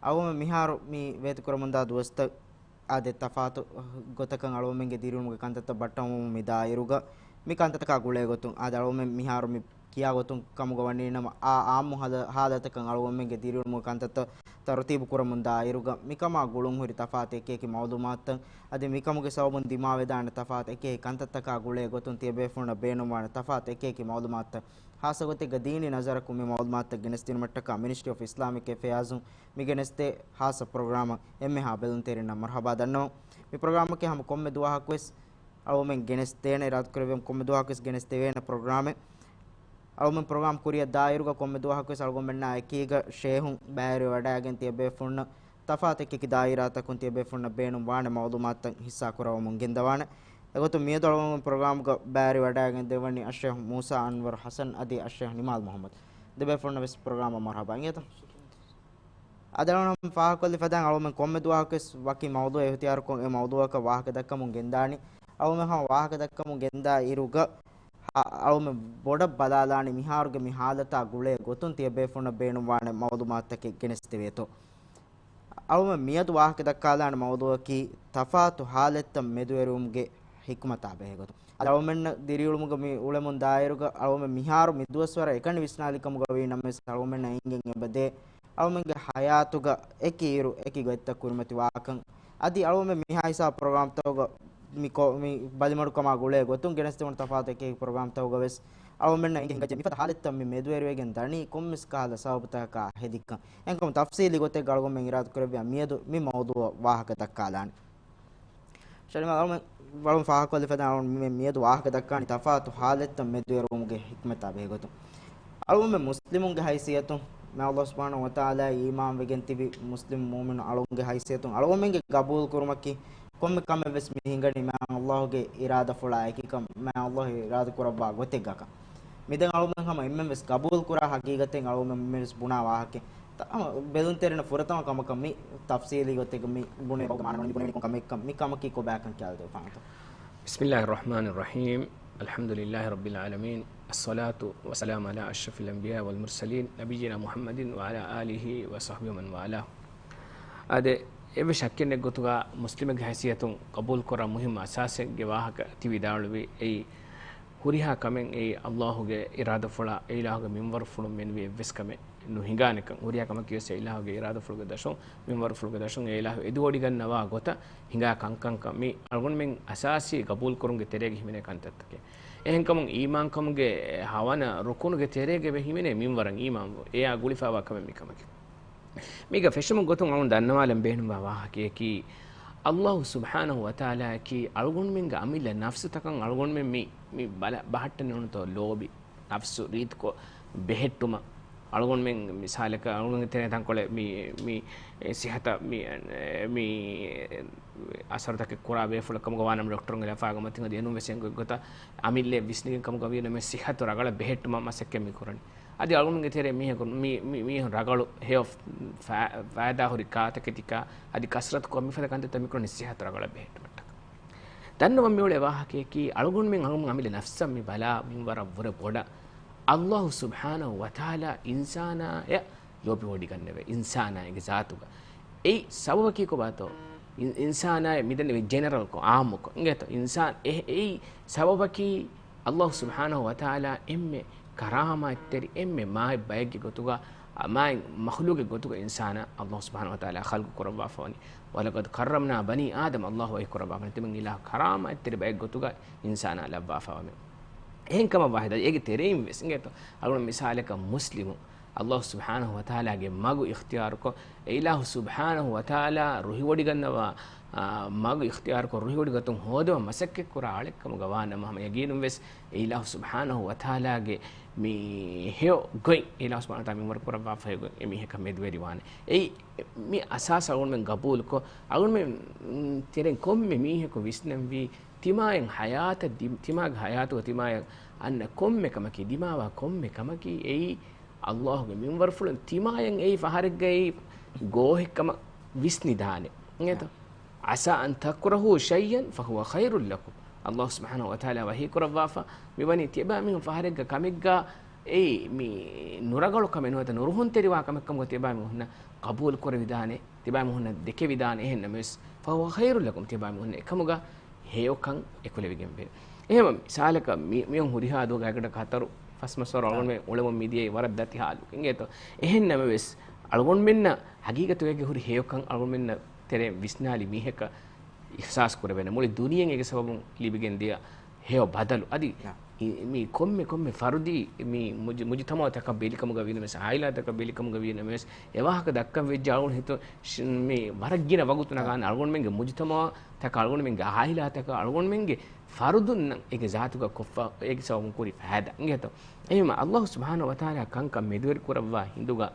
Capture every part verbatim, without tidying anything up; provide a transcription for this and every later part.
އަޅުގަނޑުމެން މިހާރު މި ވޭތުކުރަމުންދާ ދުވަސްތައް އާދެ، ތަފާތު ގޮތަކަށް އަޅުގަނޑުމެންގެ ދިރިއުޅުމުގެ ކަންތައްތައް ބައްޓަމުން މި ދާއިރުގަ، މި ކަންތައްތަކާ ގުޅޭ ގޮތުން އާދެ، އަޅުގަނޑުމެން މިހާރު މި ކިޔާ ގޮތުން ކަމުގަ ވަނީ ނަމަ، އާ އާއްމު ހާލަ-، ހާލަތަކަށް އަޅުގަނޑުމެންގެ ދިރިއުޅުމުގެ ކަންތައްތައް ތަރުތީބު ކުރަމުން ދާއިރުގަ، މިކަމާ ގުޅުން ހުރި ތަފާތު އެކި އެކި މައުލޫމާތުތައް، އަދި މިކަމުގެ ސަބަބުން ދިމާވެދާނެ ތަފާތު އެކި އެކި ކަންތައްތަކާ ގުޅޭ ގޮތުން ތިޔަބޭފުޅުންނަށް ބޭނުންވާނެ ތަފާތު އެކި އެކި މައުލޫމާތުތައް، ހާއްސަ ގޮތެއްގަ ދީނީ ނަޒަރަކުން މި މައުލޫމާތުތައް ގެނެސްދިނުމަށްޓަކާ މިނިސްޓްރީ އޮފް އިސްލާމިކް އެފެއާޒުން މި ގެނެސްދޭ ހާއްސަ ޕްރޮގްރާމަށް އެންމެހާ ބެލުންތެރިންނަށް މަރުހަބާ ދަންނަވަން. މި ޕްރޮގްރާމަކީ ހަމަ ކޮންމެ ދުވަހަކުވެސް އަޅުގަނޑުމެން ގެނެސްދޭނެ، އިރާދަކުރެއްވިއްޔާ ކޮންމެ ދުވަހަކުވެސް ގެނެސްދެވޭނެ ޕްރޮގްރާމެއް. އަޅުގަނޑުމެން ޕްރޮގްރާމް ކުރިއަށް ދާއިރުގަ ކޮންމެ ދުވަހަކުވެސް އަޅުގަނޑުމެންނާ އެކީގަ ޝޭހުން ބައިވެރިވެވަޑައިގެން ތިޔަބޭފުޅުންނަށް ތަފާތު އެކި އެކި ދާއިރާތަކުން ތިޔަބޭފުޅުންނަށް ބޭނުންވާނެ މައުލޫމާތުތައް ހިއްސާކުރައްވަމުން ގެންދަވާނެ. އެގޮތުން މިއަދު އަޅުގަނޑުމެން ޕްރޮގްރާމްގަ ބައިވެރިވަޑައިގެން ދެއްވަނީ އައްޝޭހް މޫސާ އަންވަރު ޙަސަން އަދި އައްޝޭހް ނިމާލް މުޙައްމަދު. ދެބޭފުޅުންނަށް ވެސް ޕްރޮގްރާމަށް މަރުޙަބާ އިނގޭތަ؟ އަދި އަޅުގަނޑު ފާހަގަކޮށްލި ފަދައިން އަޅުގަނޑުމެން ކޮންމެ ދުވަހަކުވެސް ވަކި މައުޟޫޢެއް އިހުތިޔާރުކޮށް އެ މައުޟޫޢަކަށް ވާހަކަ ދައްކަމުން ގެންދާނީ. އަޅުގަނޑުމެން ހަމަ ވާހަކަ ދައްކަމުން ގެންދާ އިރުގަ އަ-، އަޅުގަނޑުމެން ބޮޑަށް ބަލާލާނީ މިހާރުގެ މި ހާލަތާ ގުޅޭ ގޮތުން ތިޔަބޭފުޅުންނަށް ބޭނުންވާނެ މައުލޫމާތުތަކެއް ގެނެސްދެވޭތޯ. އަޅުގަނޑުމެން މިއަދު ވާހަކަ ދައްކާލާނެ މައުޟޫޢަކީ ތަފާތު ހާލަތްތައް މެދުވެރިވުމުގެ ޙިކުމަތާ ބެހޭގޮތުން. އަދި އަޅުގަނޑުމެންނަށް ދިރިއުޅުމުގަ މި އުޅެމުން ދާއިރުގަ އަޅުގަނޑުމެން މިހާރު މި ދުވަސްވަރަށް އެކަނި ވިސްނާލި ކަމުގަ ވީ ނަމަވެސް އަޅުގަނޑުމެންނަށް އެނގެން އެބަދޭ އަޅުގަނޑުމެންގެ ޙަޔާތުގަ އެކި އިރު އެކި ގޮތްތައް ކުރިމަތިވާކަން. އަދި އަޅުގަނޑުމެން މިހާ ހިސާބު ޕްރޮގްރާމްތަކުގަ މި ކޮ-، މި ބަލިމަޑުކަމާ ގުޅޭ ގޮތުން ގެނެސްދެވުނު ތަފާތު އެކި އެކި ޕްރޮގްރާމްތަކުގަ ވެސް އަޅުގަނޑުމެންނަށް އެނގި ހިނގައްޖެ މިފަދަ ހާލަތްތައް މި މެދުވެރިވެގެން ދަނީ ކޮންމެސް ކަހަލަ ސަބަބުތަކަކާ ހެދިކަން. އެހެންކަމުން ތަފްސީލީ ގޮތެއްގަ އަޅުގަނޑުމެން އިރާދަކުރެއްވިއްޔާ މިއަދު މި މައުޟޫޢަށް ވާހަކަ ދައްކާލާނެ. ޝަރީމާ، އަޅުގަނޑުމެން ވަރުން ފާހަގަކޮށްލި ފަދައިން އަޅުގަނޑު މި މިއަދު ވާހަކަ ދައްކާނީ ތަފާތު ހާލަތްތައް މެދުވެރިވުމުގެ ޙިކްމަތާ ބެހޭގޮތުން. އަޅުގަނޑުމެން މުސްލިމުންގެ ހައިސިއްޔަތުން މާ ﷲ ސުބްޙާނަހޫ ވަތަޢާލާ އީމާންވެގެން ތިބި މުސްލިމް މުއުމިނު އަޅުގަނޑުގެ ހައިސިއްޔަތުން އަޅުގަނޑުމެންގެ ގަބޫލު ކުރުމަކީ ކޮންމެ ކަމެއް ވެސް މި ހިނގަނީ މާ ﷲ ގެ އިރާދަފުޅާ އެކިކަން، މާ ﷲ އިރާދަ ކުރައްވާ ގޮތެއްގަކަން. މި ދެން އަޅުގަނޑުމެން ހަމަ އެންމެން ވެސް ގަބޫލު ކުރާ ހަގީގަތެއް އަޅުގަނޑުމެން ވެސް ބުނާ ވާހަކައެއް. ތަ-، ހަމަ ބެލުންތެރިންނަށް ފުރަތަމަ ކަމަކަށް މި ތަފްސީލީ ގޮތެއްގަ މި ބުނެ ކަމެއް ކަން، މި ކަމަކީ ކޮބާކަން ކިޔާދެވޭ ފާންތަ. بسم الله الرحمن الرحيم. الحمد لله رب العالمين. الصلاة والسلام على أشرف الأنبياء والمرسلين نبينا محمد وعلى آله وصحبه ومن والاه. އާދެ، އެއްވެސް ޝައްކެއް ނެތް ގޮތުގަ މުސްލިމެއްގެ ހައިސިއްޔަތުން ގަބޫލުކުރާ މުހިއްމު އަސާސެއްގެ ވާހަކަ ތި ވިދާޅުވި. އެއީ ހުރިހާ ކަމެއް އެއީ ﷲ ގެ އިރާދަފުޅާ، އެ އިލާހުގެ މިންވަރުފުޅުން މެނުވި އެއްވެސް ކަމެއް ނުހިނގާނެކަން. ހުރިހާ ކަމަކީ ވެސް އެ އިލާހުގެ އިރާދަފުޅުގެ ދަށުން، މިންވަރުފުޅުގެ ދަށުން އެ އިލާހު އެދިވޮޑިގަންނަވާ ގޮތަށް ހިނގާ ކަންކަންކަން. މި އަޅުގަނޑުމެން އަސާސީ ގަބޫލުކުރުމުގެ ތެރޭގަ ހިމެނޭ ކަންތައްތަކެއް. އެހެންކަމުން އީމާންކަމުގެ ހަވަނަ ރުކުނުގެ ތެރޭގަ އެބަ ހިމެނޭ މިންވަރަށް އީމާންވުން. އެއާ ގުޅިފައިވާ ކަމެއް މި ކަމަކީ. މީގަ ފެށުމުގެ ގޮތުން އަޅުގަނޑު ދަންނަވާލަން ބޭނުންވާ ވާހަކަޔަކީ، ﷲ ސުބްޙާނަހޫ ވަތަޢާލާއަކީ އަޅުގަނޑުމެންގެ އަމިއްލަ ނަފްސުތަކަށް އަޅުގަނޑުމެން މި، މި ބަލަ-، ބަހައްޓަން ނޫންތޯ ލޯބި، ނަފްސު ރީތިކޮށް ބެހެއްޓުމަށް. އަޅުގަނޑުމެން މިސާލަކަށް އަޅުގަނޑުގެ ތެރޭ ތަންކޮޅެއް މި، މި ސިހަތަށް މި، މި އަސަރުތަކެއް ކުރާ ބޭފުޅެއް ކަމުގަ ވާނަމަ ޑޮކްޓަރުންގެ ލަފާގަ މަތިން އަދި އެނޫން ވެސް އެނގު ގޮތަށް އަމިއްލައަށް ވިސްނިގެން ކަމުގަ ވީ ނަމަ ސިހަތު ރަގަޅަށް ބެހެއްޓުމަށް މަސައްކަތް މި ކުރަނީ. އަދި އަޅުގަނޑުގެ ތެރޭ މީހަކު މި، މި، މީހުން ރަގަޅު ހެޔޮ ފަ-، ފައިދާ ހުރި ކާތަކެތިކާ، އަދި ކަސްރަތުކޮށް މިފަދަ ކަންތައްތައް މިކުރަނީ ސިހަތު ރަގަޅަށް ބެހެއްޓުމަށްޓަކާ. ދަންނަވަން މިއުޅޭ ވާހަކަޔަކީ، އަޅުގަނޑުމެން އަޅުގަނޑު އަމިއްލަ ނަފްސަށް މި ބަލާ މިންވަރަށް ވުރެ ބޮޑަށް ﷲ ސުބްޙާނަހޫ ވަތަޢާލާ އިންސާނާއަށް ލޯބިވޮޑިގަންނެވޭ، އިންސާނާއިގެ ޒާތުގަ. އެއީ ސަބަބަކީ ކޮބާތޯ؟ އިން-، އިންސާނާއަށް މިދެންނެވި ޖެނެރަލްކޮށް، އާއްމުކޮށް އިނގޭތޯ؟ އިންސާން އެ-، އެއީ ސަބަބަކީ ﷲ ސުބްޙާނަހޫ ވަތަޢާލާ އެންމެ ކަރާމާތްތެރި، އެންމެ މާތް ބައެއްގެ ގޮތުގަ، މާތް މަޚްލޫގެއް ގޮތުގަ އިންސާނާ ﷲ ސުބްޙާނަހޫ ވަތަޢާލާ ޚަލްޤު ކުރައްވާފަވަނީ. وَلَقَدْ كَرَّمْنَا بَنِي آدَمَ، ﷲ ވަޙީ ކުރައްވާފަ ތިމަން އިލާހު ކަރާމާތްތެރި ބައެއް ގޮތުގަ އިންސާނާ ލައްވާފަވަމެ. އެހެން ކަމަށް ވާހިދާ، އޭގެ ތެރެއިން ވެސް އިނގޭތޯ، އަޅުގަނޑު މިސާލަކަށް މުސްލިމު، ﷲ ސުބްޙާނަހޫ ވަތަޢާލާގެ މަގު އިޚްތިޔާރުކޮށް، އެ އިލާހު ސުބްޙާނަހޫ ވަތަޢާލާ ރުހިވޮޑިގަންނަވާ، އާ، މަގު އިޚްތިޔާރުކޮށް، ރުހިވޮޑިގަތުން ހޯދުމަށް މަސައްކަތްކުރާ އަޅެއްކަމުގަ ވާނަމަ، ހަމަ ޔަގީނުން ވެސް އެ އިލާހު ސުބްޙާނަހޫ ވަތަޢާލާގެ މި ހެޔޮ ގޮތް، އެ އިލާހު ސުބްޙާނަހޫ ވަތަޢާލާ މިންވަރު ކުރައްވާފައި ގޮތް އެ މީހަކަށް މެދުވެރިވާނެ. އެއީ މި އަސާސް އަޅުގަނޑުމެން ގަބޫލުކޮށް، އަޅުގަނޑުމެން ތެރެއިން ކޮންމެ މީހަކު ވިސްނަންވީ، ތިމާޔަށް ހަޔާތަށް ދި-، ތިމާގެ ހަޔާތުގަ ތިމާޔަށް އަންނަ ކޮންމެ ކަމަކީ، ދިމާވާ ކޮންމެ ކަމަކީ އެއީ، ﷲ ގެ މިންވަރުފުޅުން ތިމާޔަށް އެއީ ފަހަރެއްގައި ގޯހެއްކަމަށް ވިސްނިދާނެ. އިނގޭތަ؟ عَسَىٰ أَنْ تَكْرَهُوا شَيْئًا فَهُوَ خَيْرٌ لَكُمْ. ﷲ ސުބްޙާނަހޫ ވަތަޢާލާ ވަޙީ ކުރައްވާފަ، މިވަނީ ތިޔަބައިމީހުން ފަހަރެއްގަ ކަމެއްގަ އެއީ މި ނުރަގަޅު ކަމެއް ނުވަތަ ނުރުހުންތެރިވާ ކަމެއް ކަމުގަ ތިޔަބައިމީހުންނަށް ޤަބޫލު ކުރެވިދާނެ، ތިޔަބައިމީހުންނަށް ދެކެވިދާނެ. އެހެން ނަމަވެސް، فهو خير لكم، ތިޔަބައިމީހުންނަށް އެކަމުގަ ހެޔޮކަން އެކުލެވިގެންވޭ. އެހެންވީމަ މިސާލަކަށް މި، މިއޮން ހުރިހާ ދުވަހުގަ ގާތްގަނޑަކަށް ހަތަރު ފަސް މަސްވަރު އަޅުގަނޑުމެން އުޅެމުން މިދިޔައީ ވަރަށް ދަތި ހާލުގަ އިނގޭތޯ. އެހެން ނަމަވެސް، އަޅުގަނޑުމެންނަށް ހަގީގަތުގައި ހުރި ހެޔޮކަން އަޅުގަނޑުމެންނަށް ތެރެއިން ވިސްނާލި މީހަކަށް އިޙްސާސް ކުރެވޭނެ. މުޅި ދުނިޔެއިން އޭގެ ސަބަބުން ލިބިގެން ދިޔަ ހެޔޮ ބަދަލު. އަދި އި، މި ކޮންމެ ކޮންމެ ފަރުދީ މި މުޖް، މުޖުތަމަޢުތަކަށް ބެލިކަމުގަ ވީނަމަވެސް، ޢާއިލާތަކަށް ބެލިކަމުގަ ވީނަމަވެސް، އެ ވާހަކަ ދައްކަން ވެއްޖެ އަޅުގަނޑު ހިތު ޝް، މި ވަރަށް ގިނަ ވަގުތު ނަގާނެ. އަޅުގަނޑުމެންގެ މުޖުތަމަޢުތަކަށް، އަޅުގަނޑުމެންގެ ޢާއިލާތަކަށް، އަޅުގަނޑުމެންގެ ފަރުދުންނަށް އޭގެ ޒާތުގަ ކޮށްފަ، އޭގެ ސަބަބުން ކުރި ފައިދާ އިނގޭތޯ. އެހެންވީމަ، ﷲ ސުބްޙާނަހޫ ވަތަޢާލާ ކަންކަން މެދުވެރި ކުރައްވާ ހިނދުގަ،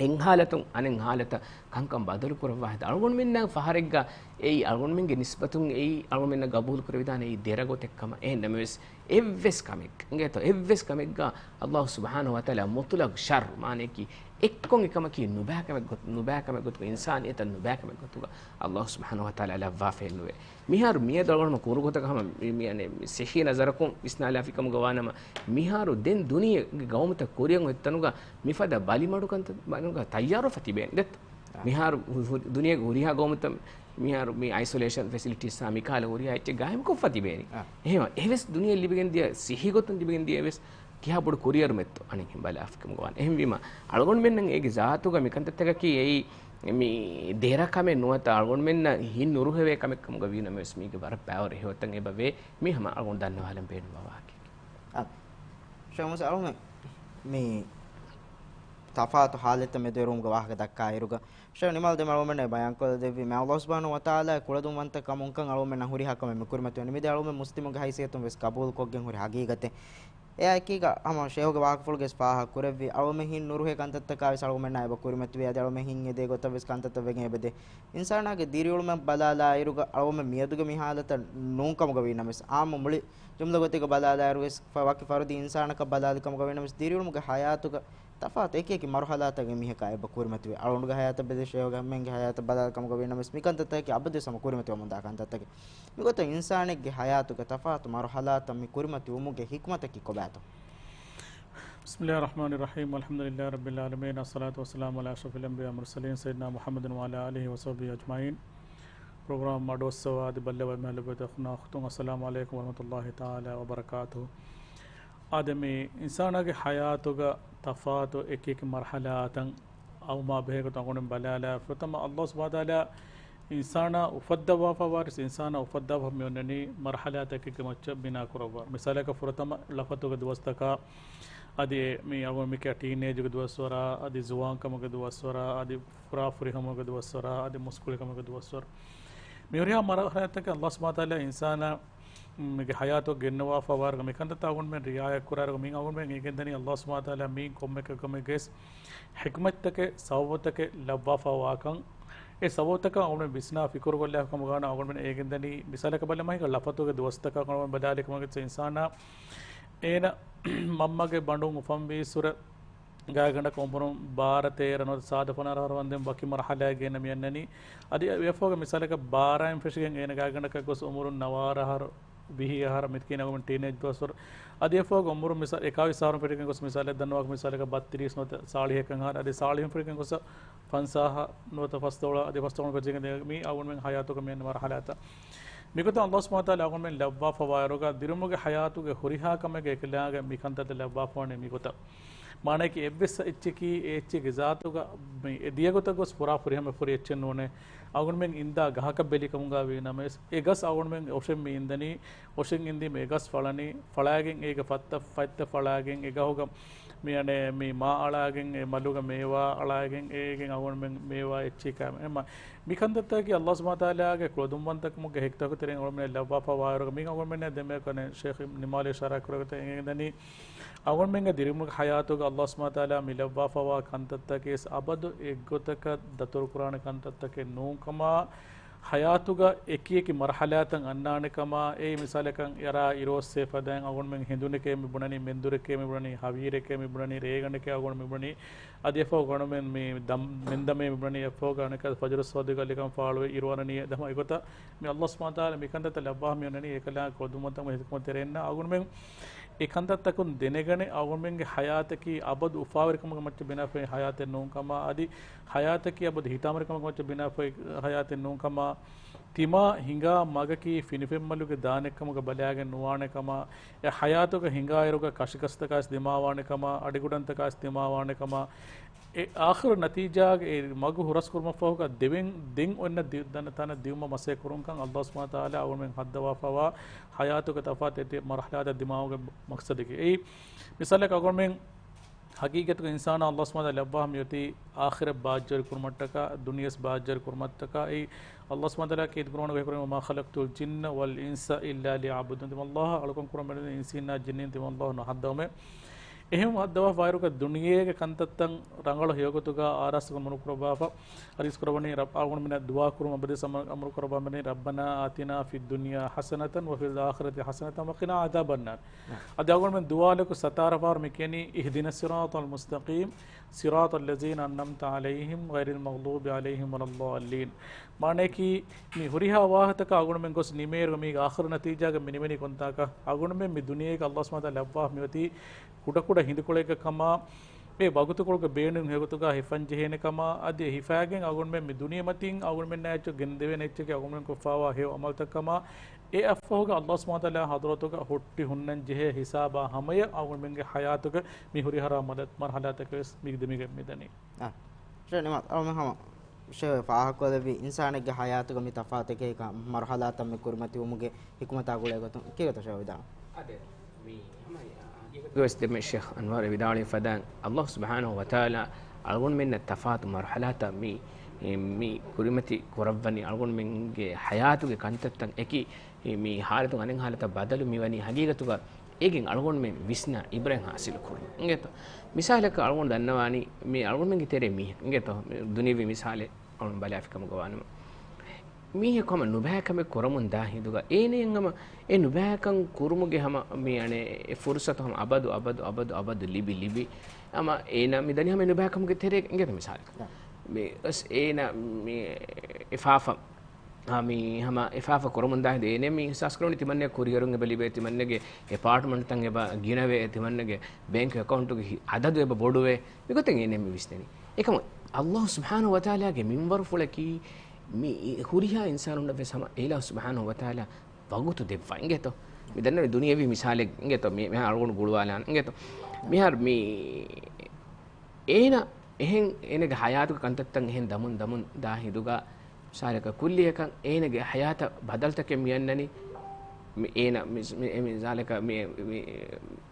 އެއް ހާލަތުން އަނެއް ހާލަތަށް ކަންކަން ބަދަލު ކުރައްވާ ހިނދު، އަޅުގަނޑުމެންނަށް ފަހަރެއްގަ އެއީ އަޅުގަނޑުމެންގެ ނިސްބަތުން އެއީ އަޅުގަނޑުމެންނަށް ގަބޫލު ކުރެވިދާނެ އެއީ ދެރަ ގޮތެއް ކަމަށް. އެހެން ނަމަވެސް، އެއްވެސް ކަމެއް އިނގޭތޯ، އެއްވެސް ކަމެއްގަ ﷲ ސުބްޙާނަހޫ ވަތަޢާލާ މުޠުލަޤް ޝައްރު، މާނައަކީ އެއްކޮށް އެކަމަކީ ނުބައިކަމެއް ގޮތު، ނުބައިކަމެއް ގޮތުގަ، އިންސާނިއްޔަތަށް ނުބައިކަމެއް ގޮތުގަ ﷲ ސުބްޙާނަހޫ ވަތަޢާލާ ލައްވާފައެއް ނުވޭ. މިހާރު މިއަދު އަޅުގަނޑުމެން ކުރު ގޮތަކަށް ހަމަ މި، މި، އަނެއް، މި ސިއްޙީ ނަޒަރަކުން ވިސްނާލާފި ކަމުގަ ވާނަމަ، މިހާރު ދެން ދުނިޔޭގެ ގައުމުތައް ކުރިއަށް އޮތް ތަނުގަ މިފަދަ ބަލިމަޑުކަންތައް ބަލިމަޑުކަން ތައްޔާރުވެފަ ތިބޭނެ. ދެއްތަ؟ އާ. މިހާރު ހު، ހު، ދުނިޔޭގެ ހުރިހާ ގައުމުތައް މިހާރު މި އައިސޮލޭޝަން ފެސިލިޓީސް ހާ މިކަހަލަ ހުރިހާ އެއްޗެއް ގާއިމްކޮށްފަ ތިބޭނެ. އާ. އެހެންވީމަ އެވެސް ދުނިޔެ ލިބިގެން ދިޔަ ސިއްޙީ ގޮތުން ލިބިގެން ދިޔަ އެވެސް ކިހާ ބޮޑު ކުރިއަރުމެއްތޯ އަނެއް ބަލާފިކަމުގަ ވާނެ. އެހެންވީމަ، އަޅުގަނޑުމެންނަށް އޭގެ ޒާތުގަ މިކަންތައްތަކަކީ އެއީ މި ދެރަ ކަމެއް ނުވަތަ އަޅުގަނޑުމެންނަށް ހިތް ނުރުހެވޭ ކަމެއް ކަމުގަ ވީނަމަވެސް، މީގެ ވަރަށް ބައިވަރު ހެޔޮތައް އެބަ ވޭ. މީ ހަމަ އަޅުގަނޑު ދަންނަވާލަން ބޭނުންވާ ވާހަކައެއް. އާ. ޝޭޚް މުސް އަޅުގަނޑު މި ތަފާތު ހާލަތްތައް މެދުވެރިވުމުގެ ވާހަކަ ދައްކާއިރުގަ، ޝޭޚް ނިމާލް ދެމެ އަޅުގަނޑުމެންނަށް ބަޔާންކޮށްލަދެއްވީ، މި ﷲ ސުބްޙާނަހޫ ވަތަޢާލާ ކުޅަދުންވަންތަ ކަމުންކަން އަޅުގަނޑުމެންނަށް ހުރިހާ ކަމެއް މި ކުރިމަތިވަނީ. މިދެ އަޅުގަނޑުމެން މުސްލިމުންގެ ހައިސިއްޔަތުން ވެސް ގަބޫލުކޮށްގެން ހުރި ހަގީގަތެއް. އެއާއެކީގަ ހަމަ ޝޭޚުގެ ވާހަކަފުޅުގައި ފާހަގަ ކުރެއްވި، އަޅުގަނޑުމެން ހިތް ނުރުހޭ ކަންތައްތަކާ ވެސް އަޅުގަނޑުމެންނާ އެބަ ކުރިމަތިވޭ. އަދި އަޅުގަނޑުމެން ހިތް އެދޭ ގޮތަށް ވެސް ކަންތައްތައް ވެގެން އެބަދޭ. އިންސާނާގެ ދިރިއުޅުމަށް ބަލާލާއިރުގަ އަޅުގަނޑުމެން މިއަދުގެ މި ހާލަތަށް ނޫން ކަމުގަ ވީނަމަވެސް، އާއްމު މުޅި ޖުމްލަ ގޮތެއްގަ ބަލާލާއިރުވެސް، ފަ، ވަކި ފަރުދީ އިންސާނަކަށް ބަލާލި ކަމުގަ ވީނަމަވެސް، ދިރިއުޅުމުގެ ހަޔާތުގަ ތަފާތު އެކި އެކި މަރުހަލާތަކަށް އެމީހަކާ އެބަ ކުރިމަތިވޭ. އަޅުގަނޑުގެ ހަޔާތަށް ބެލި ޝޭޚުމެންގެ ހަޔާތަށް ބަލާލި ކަމުގަ ވީނަމަވެސް، މިކަންތައްތަކަކީ އަބަދުވެސް ހަމަ ކުރިމަތިވަމުންދާ ކަންތައްތަކެއް. މިގޮތަށް އިންސާނެއްގެ ހަޔާތުގެ ތަފާތު މަރުހަލާތައް މި ކުރިމަތިވުމުގެ ހިކުމަތަކީ ކޮބާތޯ؟ بسم الله الرحمن الرحيم. الحمد لله رب العالمين. الصلاة والسلام على أشرف الأنبياء والمرسلين سيدنا محمد وعلى آله وصحبه أجمعين. ޕްރޮގްރާމް މަޑުއައްސަވާ އަދި ބައްލަވައިމި އަހްލު ބައިތު އަޚުންނާ އުޚްތުން، އައްސަލާމު ޢަލައިކުމް ވަރަޙްމަތުﷲި ތަޢާލާ ވަބަރަކާތުހު. އާދެ، މި އިންސާނާގެ ހަޔާތުގަ ތަފާތު އެކި އެކި މަރުޙަލާތައް އައުމާ ބެހޭ ގޮތުން އަޅުގަނޑުމެން ބަލާލާ، ފުރަތަމަ ﷲ ސުބްޙާނަހޫ ވަތަޢާލާ އިންސާނާ އުފައްދަވާފަ ވާރިސް އިންސާނާ އުފައްދާފަ މި އޮންނަނީ މަރުޙަލާތަކެއްގެ މައްޗަށް ބިނާ ކުރައްވާ. މިސާލަކަށް ފުރަތަމަ ޅަފަތުގެ ދުވަސްތަކާ، އަދި މި އަޅުގަނޑު މިކިޔާ ޓީނޭޖުގެ ދުވަސްވަރާ، އަދި ޒުވާންކަމުގެ ދުވަސްވަރާ، އަދި ފުރާ ފުރިހަމަގެ ދުވަސްވަރާ، އަދި މުސްކުޅިކަމުގެ ދުވަސްވަރު. މި ހުރިހާ މަރުޙަލާތަކަށް ﷲ ސުބްޙާނަހޫ ވަތަޢާލާ އިންސާނާ މީގެ ހަޔާތު ގެންނަވާފަ ވާއިރުގަ މިކަންތައްތައް އަޅުގަނޑުމެން ރިޢާޔަތް ކުރާއިރުގަ މި އަޅުގަނޑުމެން އެނގެންދަނީ ﷲ ސުބްޙާނަހޫ ވަތަޢާލާ މީން ކޮންމެ ކަމެއްގަވެސް ޙިކްމަތްތަކެއް، ސަބަބުތަކެއް ލައްވާފަ ވާކަން. އެ ސަބަބުތަކަށް އަޅުގަނޑުމެން ވިސްނާ ފިކުރުކޮށްލާފަ ކަމުގަ ވާނަމަ އަޅުގަނޑުމެން އެނގެންދަނީ މިސާލަކަށް ބަލަމާ ހިނގާ ޅަފަތުގެ ދުވަސްތަކާ އަޅުގަނޑުމެން ބަލާލި ކަމަކަށް އިންސާނާ އޭނަ މަންމަގެ ބަނޑުން އުފަންވީއްސުރެ ގާތްގަނޑަކަށް އުމުރުން ބާރަ ތޭރަ ނުވަތަ ސާދަ ފަނަރަ އަހަރު ވަންދެން ވަކި މަރުޙަލާއެއްގަ އޭނަ މި އަންނަނީ. އަދި އެއަށްފަހުގަ މިސާލަކަށް ބާރައިން ފެށިގެން އޭނަ ގާތްގަނޑަކަށް ގޮސް އުމުރުން ނަވާރަ އަހަރު، ވިހި އަހަރު މިތަކީ އަޅުގަނޑު ޓީނޭޖް ދުވަސްވަރު. އަދި އެއަށްފަހުގަ އުމުރުން މިސާ، އެކާވީސް އަހަރުން ފެށިގެން ގޮސް މިސާލަށް ދަންނަވާ މިސާލަކަށް ބައްތިރީސް ނުވަތަ ސާޅީހަކަށް އަހަރު. އަދި ސާޅީހުން ފެށިގެން ގޮސް ފަންސާހަ ނުވަތަ ފަސްދޮޅަ، އަދި ފަސްދޮޅުން ފެށިގެން ދޭ މީ އަޅުގަނޑުމެން ހަޔާތުގަ މި އަންނަ މަރުޙަލާތައް. މިގޮތަށް ﷲ ސުބްޙާނަހޫ ވަތަޢާލާ އަޅުގަނޑުމެން ލައްވާފަ ވާއިރުގަ ދިރިއުޅުމުގެ ހަޔާތުގެ ހުރިހާ ކަމެއްގެ އެކަލާނގެ މިކަންތައް ލައްވާފަވަނީ މިގޮތަށް. މާނައަކީ އެއްވެސް އެއްޗަކީ އެ އެއްޗެއްގެ ޒާތުގަ މި އެ ދިޔަގޮތަށް ގޮސް ފުރާ ފުރިހަމަ ފުރި އެއްޗެއް ނޫނޭ. އަޅުގަނޑުމެން އިންދާ ގަހަކަށް ބެލި ކަމުގަ ވީނަމަވެސް، އެ ގަސް އަޅުގަނޑުމެން އޮށެން މި އިންދަނީ، އޮށެން އިންދީމަ އެ ގަސް ފަޅަނީ، ފަޅާގެން އޭގެ ފައްތަ، ފަތްތައް ފަޅާގެން އެ ގަހުގަ މި އަނެއް މި މާ އަޅާގެން އެ މަލުގަ މޭވާ އަޅާގެން އޭގެން އަޅުގަނޑުމެން މޭވާ އެއްޗެހި ކައިމެ. އެމަ މިކަންތައްތަކަކީ ﷲ ސުބްޙާނަހޫ ވަތަޢާލާގެ ކުޅަދުންވަންތަކަމުގެ ހެކިތަކު ތެރެއިން އަޅުގަނޑުމެން ލައްވާފަ ވާއިރުގަ މި އަޅުގަނޑުމެންނަށް ދެންމެ ކަނެ ޝޭޚް ނިމާލީ އިޝާރާތް ކުރެވިގަތެ އެނގެންދަނީ އަޅުގަނޑުމެންގެ ދިރިއުޅުމުގެ ހަޔާތުގަ ﷲ ސުބްޙާނަހޫ ވަތަޢާލާ މި ލައްވާފަވާ ކަންތައްތަކީ އަބަދު އެއްގޮތަކަށް ދަތުރުކުރާނެ ކަންތައްތަކެއް ނޫންކަމާ، ހަޔާތުގަ އެކި އެކި މަރުޙަލާތައް އަންނާނެކަމާ، އެއީ މިސާލަކަށް އެރާ އިރުއޮއްސޭ ފަދައިން އަޅުގަނޑުމެން ހެނދުނެކޭ މި ބުނަނީ، މެންދުރެކޭ މި ބުނަނީ، ހަވީރެކޭ މި ބުނަނީ، ރޭގަނޑެކޭ އަޅުގަނޑު މި ބުނަނީ، އަދި އެއަށްފަހު އަޅުގަނޑުމެން މި ދަމް، މެންދަމޭ މި ބުނަނީ، އެއަށްފަހުގަ އަނެއްކާ ފަޖުރު ސޯދިގަ ލިކަން ފާޅުވެ އިރުއަރަނީ ދަމާ އެގޮތަށް މި ﷲ ސުބްޙާނަހޫ ވަތަޢާލާ މިކަންތައްތައް ލައްވާ މި އޮންނަނީ އެކަލާނގެ ކުޅަދުންވަންތަކަމުގެ ހިކުމަތް ތެރެއިންނަށް. އަޅުގަނޑުމެން އެ ކަންތައްތަކުން ދެނެގަނެ އަޅުގަނޑުމެންގެ ޙަޔާތަކީ އަބަދު އުފާވެރިކަމުގެ މައްޗަށް ބިނާވެފައި ޙަޔާތެއް ނޫންކަމާ، އަދި ޙަޔާތަކީ އަބަދު ހިތާމަވެރިކަމުގެ މައްޗަށް ބިނާވެފައި ޙަޔާތެއް ނޫންކަމާ، ތިމާ ހިނގާ މަގަކީ ފިނިފެންމަލުގެ ދާނެއްކަމުގަ ބަލާގެން ނުވާނެކަމާ، އެ ޙަޔާތުގަ ހިނގާއިރުގަ ކަށިކަސްތަކާސް ދިމާވާނެކަމާ، އަޑިގުޑަންތަކާސް ދިމާވާނެކަމާ، އެ އާޚިރު ނަތީޖާގެ އެ މަގު ހުރަސްކުރުމަށްފަހުގަ ދެވެން، ދެން އޮންނަ ދި-، ދަން-، ތަނަށް ދިއުމަށް މަސައްކަތް ކުރުންކަން އައްލާހު ސުބްޙާނަހު ވަތަޢާލާ އަޅުގަނޑުމެން ހައްދަވާފަވާ ޙަޔާތުގެ ތަފާތު އެތި މަރުޙަލާތައް ދިމާވުމުގެ މަޤްޞަދަކީ. އެއީ މިސާލަކަށް އަޅުގަނޑުމެން ޙަޤީޤަތުގަ އިންސާނާ އައްލާހު ސުބްޙާނަހު ވަތަޢާލާ ލައްވާފަ މިއޮތީ އާޚިރަތް ބާއްޖަވެރި ކުރުމަށްޓަކާ، ދުނިޔެސް ބާއްޖަވެރި ކުރުމަށްޓަކާ. އެއީ އައްލާހު ސުބްޙާނަހު ވަތަޢާލާ ކީރިތި ޤުރުއާނުގަ ކުރެއްވި، "وما خلقت الجن والإنس إلا ليعبدون." ތިމަން އައްލާހު އަޅުކަން ކުރަން ބޭނުން އިންސީންނާ ޖިންނީން ތިމަން އައްލާހު ނުހައްދަވަމޭ. އެހެން ހައްދަވާފަ ވާއިރުގަ ދުނިޔޭގެ ކަންތައްތައް ރަނގަޅު ހެޔޮގޮތުގަ އާރާސްތުކޮށް ނުކުރައްވާފަ. ޙަދީޘް ކުރައްވަނީ ރައް-، އަޅުގަނޑުމެންނަށް ދުޢާ ކުރުމަށް އަބަދުވެސް އަމަ-، އަމުރު ކުރައްވާ މިވަނީ، "ربنا آتنا في الدنيا حسنة وفي الآخرة حسنة وقنا عذاب النار." އަދި އަޅުގަނޑުމެން ދުޢާލަކު ސަތާރަ ފަހަރު މި ކިޔަނީ، "اهدنا الصراط المستقيم صراط الذين أنعمت عليهم غير المغضوب عليهم ولا الضالين." މާނަޔަކީ، މި ހުރިހާ ވާހަކަތަކާ އަޅުގަނޑުމެން ގޮސް ނިމޭއިރު މީގެ އާޚިރު ނަތީޖާގަ މި ނިމެނީ ކޮންތާކަށް؟ އަޅުގަނޑުމެން މި ދުނިޔޭގަ އައްލާހު ސުބްޙާނަހު ވަތަޢާލާ ލައްވާފަ މިއޮތީ ކުޑަކުޑަ ހިނދުކޮޅެއްގަ ކަމާ، އެ ވަގުތުކޮޅުގެ ބޭނުން ހެޔޮގޮތުގަ ހިފަން ޖެހޭނެ ކަމާ، އަދި އެ ހިފާގެން އަޅުގަނޑުމެން މި ދުނިޔެމަތިން އަޅުގަނޑުމެންނާ އެއްޗެއް ގެންދެވޭނެ އެއްޗެކޭ އަޅުގަނޑުމެން ކޮށްފަވާ ހެޔޮ ޢަމަލުތައް ކަމާ، އެއަށްފަހުގަ އައްލާހު ސުބްޙާނަހު ވަތަޢާލާ ޙަޟްރަތުގަ ހުއްޓި ހުންނަން ޖެހޭ ހިސާބާ ހަމަޔަށް އަޅުގަނޑުމެންގެ ޙަޔާތުގެ މި ހުރިހާ މަރ-، މަރުޙަލާތަކަށް ވެސް މި ދެމިގެން މިދަނީ. އާ. ޝޭޚް ނިމާ، އަޅުމެން ހަމަ ޝޭޚް ފާހަގަކޮށްލެއްވި އިންސާނެއްގެ ޙަޔާތުގަ މި ތަފާތެކޭ މަރުޙަލާތައް މި ކުރިމަތިވުމުގެ ޙިކުމަތާ ގުޅޭ ގޮތުން ކީރިތި ޝޭޚް ވިދާޅު. އާދެ، މި ހަމަ ވެސް ދެމެ ޝޭޚް އަންވާރު ވިދާޅުވި ފަދައިން، އައްލާހު ސުބްޙާނަހު ވަތަޢާލާ އަޅުގަނޑުމެންނަށް ތަފާތު މަރުޙަލާތައް މި، މި ކުރިމަތި ކުރައްވަނީ، އަޅުގަނޑުމެންގެ ޙަޔާތުގެ ކަންތައްތައް އެކި މި ޙާލަތުން އަނެއް ޙާލަތަށް ބަދަލު މިވަނީ ހަގީގަތުގަ އޭގެން އަޅުގަނޑުމެން ވިސްނާ ޢިބްރަތް ޙާޞިލު ކުރުން އިނގޭތޯ. މިސާލަކަށް އަޅުގަނޑު ދަންނަވާނީ މި އަޅުގަނޑުމެންގެ ތެރޭ މީހެއް އިނގޭތޯ، މި ދުނިޔަވީ މިސާލެއް އަޅުން ބަލާފިކަމުގަ ވާނަމަ، މީހަކު ހަމަ ނުބައިކަމެއް ކުރަމުން ދާ ހިނދުގަ، އޭނައަށް ހަމަ އެ ނުބައިކަން ކުރުމުގެ ހަމަ މި އަނެއް އެ ފުރުޞަތު ހަމަ އަބަދު، އަބަދު، އަބަދު، އަބަދު ލިބި، ލިބި، ހަމަ އޭނަ މި ދަނީ ހަމަ އެ ނުބައިކަމުގެ ތެރޭގަ އިނގޭތަ މިސާލަކަށް. މި އަސް އޭނަ މި އެފާފަ، އާ، މި ހަމަ އެފާފަ ކުރަމުން ދާ ހިނދު އޭނަ މި އިޙްސާސް ކުރަނީ ތިމަންނަ ކުރިއެރުން އެބަ ލިބޭ، ތިމަންނަގެ އެޕާޓްމަންޓްތައް އެބަ ގިނަވޭ، ތިމަންނަގެ ބޭންކް އެކައުންޓުގެ ހި-، އަދަދު އެބަ ބޮޑުވޭ. މިގޮތެއް އޭނަ މި ވިސްނެނީ. އެކަމު އައްލާހު ސުބްޙާނަހު ވަތަޢާލާގެ މިންވަރުފުޅަކީ މި ހުރިހާ އިންސާނުންނަށް ވެސް ހަމަ އެއިލާހު ސުބްޙާނަހު ވަތަޢާލާ ވަގުތު ދެއްވާ އިނގޭތޯ. މި ދަންނަވަނީ ދުނިޔަވީ މިސާލެއް އިނގޭތޯ. މި، މިހާރު އަޅުގަނޑު ގުޅުވާލާން އިނގޭތޯ. މިހާރު މި އޭނަ އެހެން އޭނަގެ ހަޔާތުގެ ކަންތައްތައް އެހެން ދަމުން ދަމުން ދާ ހިނދުގަ، މިސާލަކަށް ކުއްލިއަކަށް އޭނަގެ ހަޔާތަށް ބަދަލުތަކެއް މިއަންނަނީ، މި އޭނަ މި، މި، މި މިސާލަކަށް މި، މި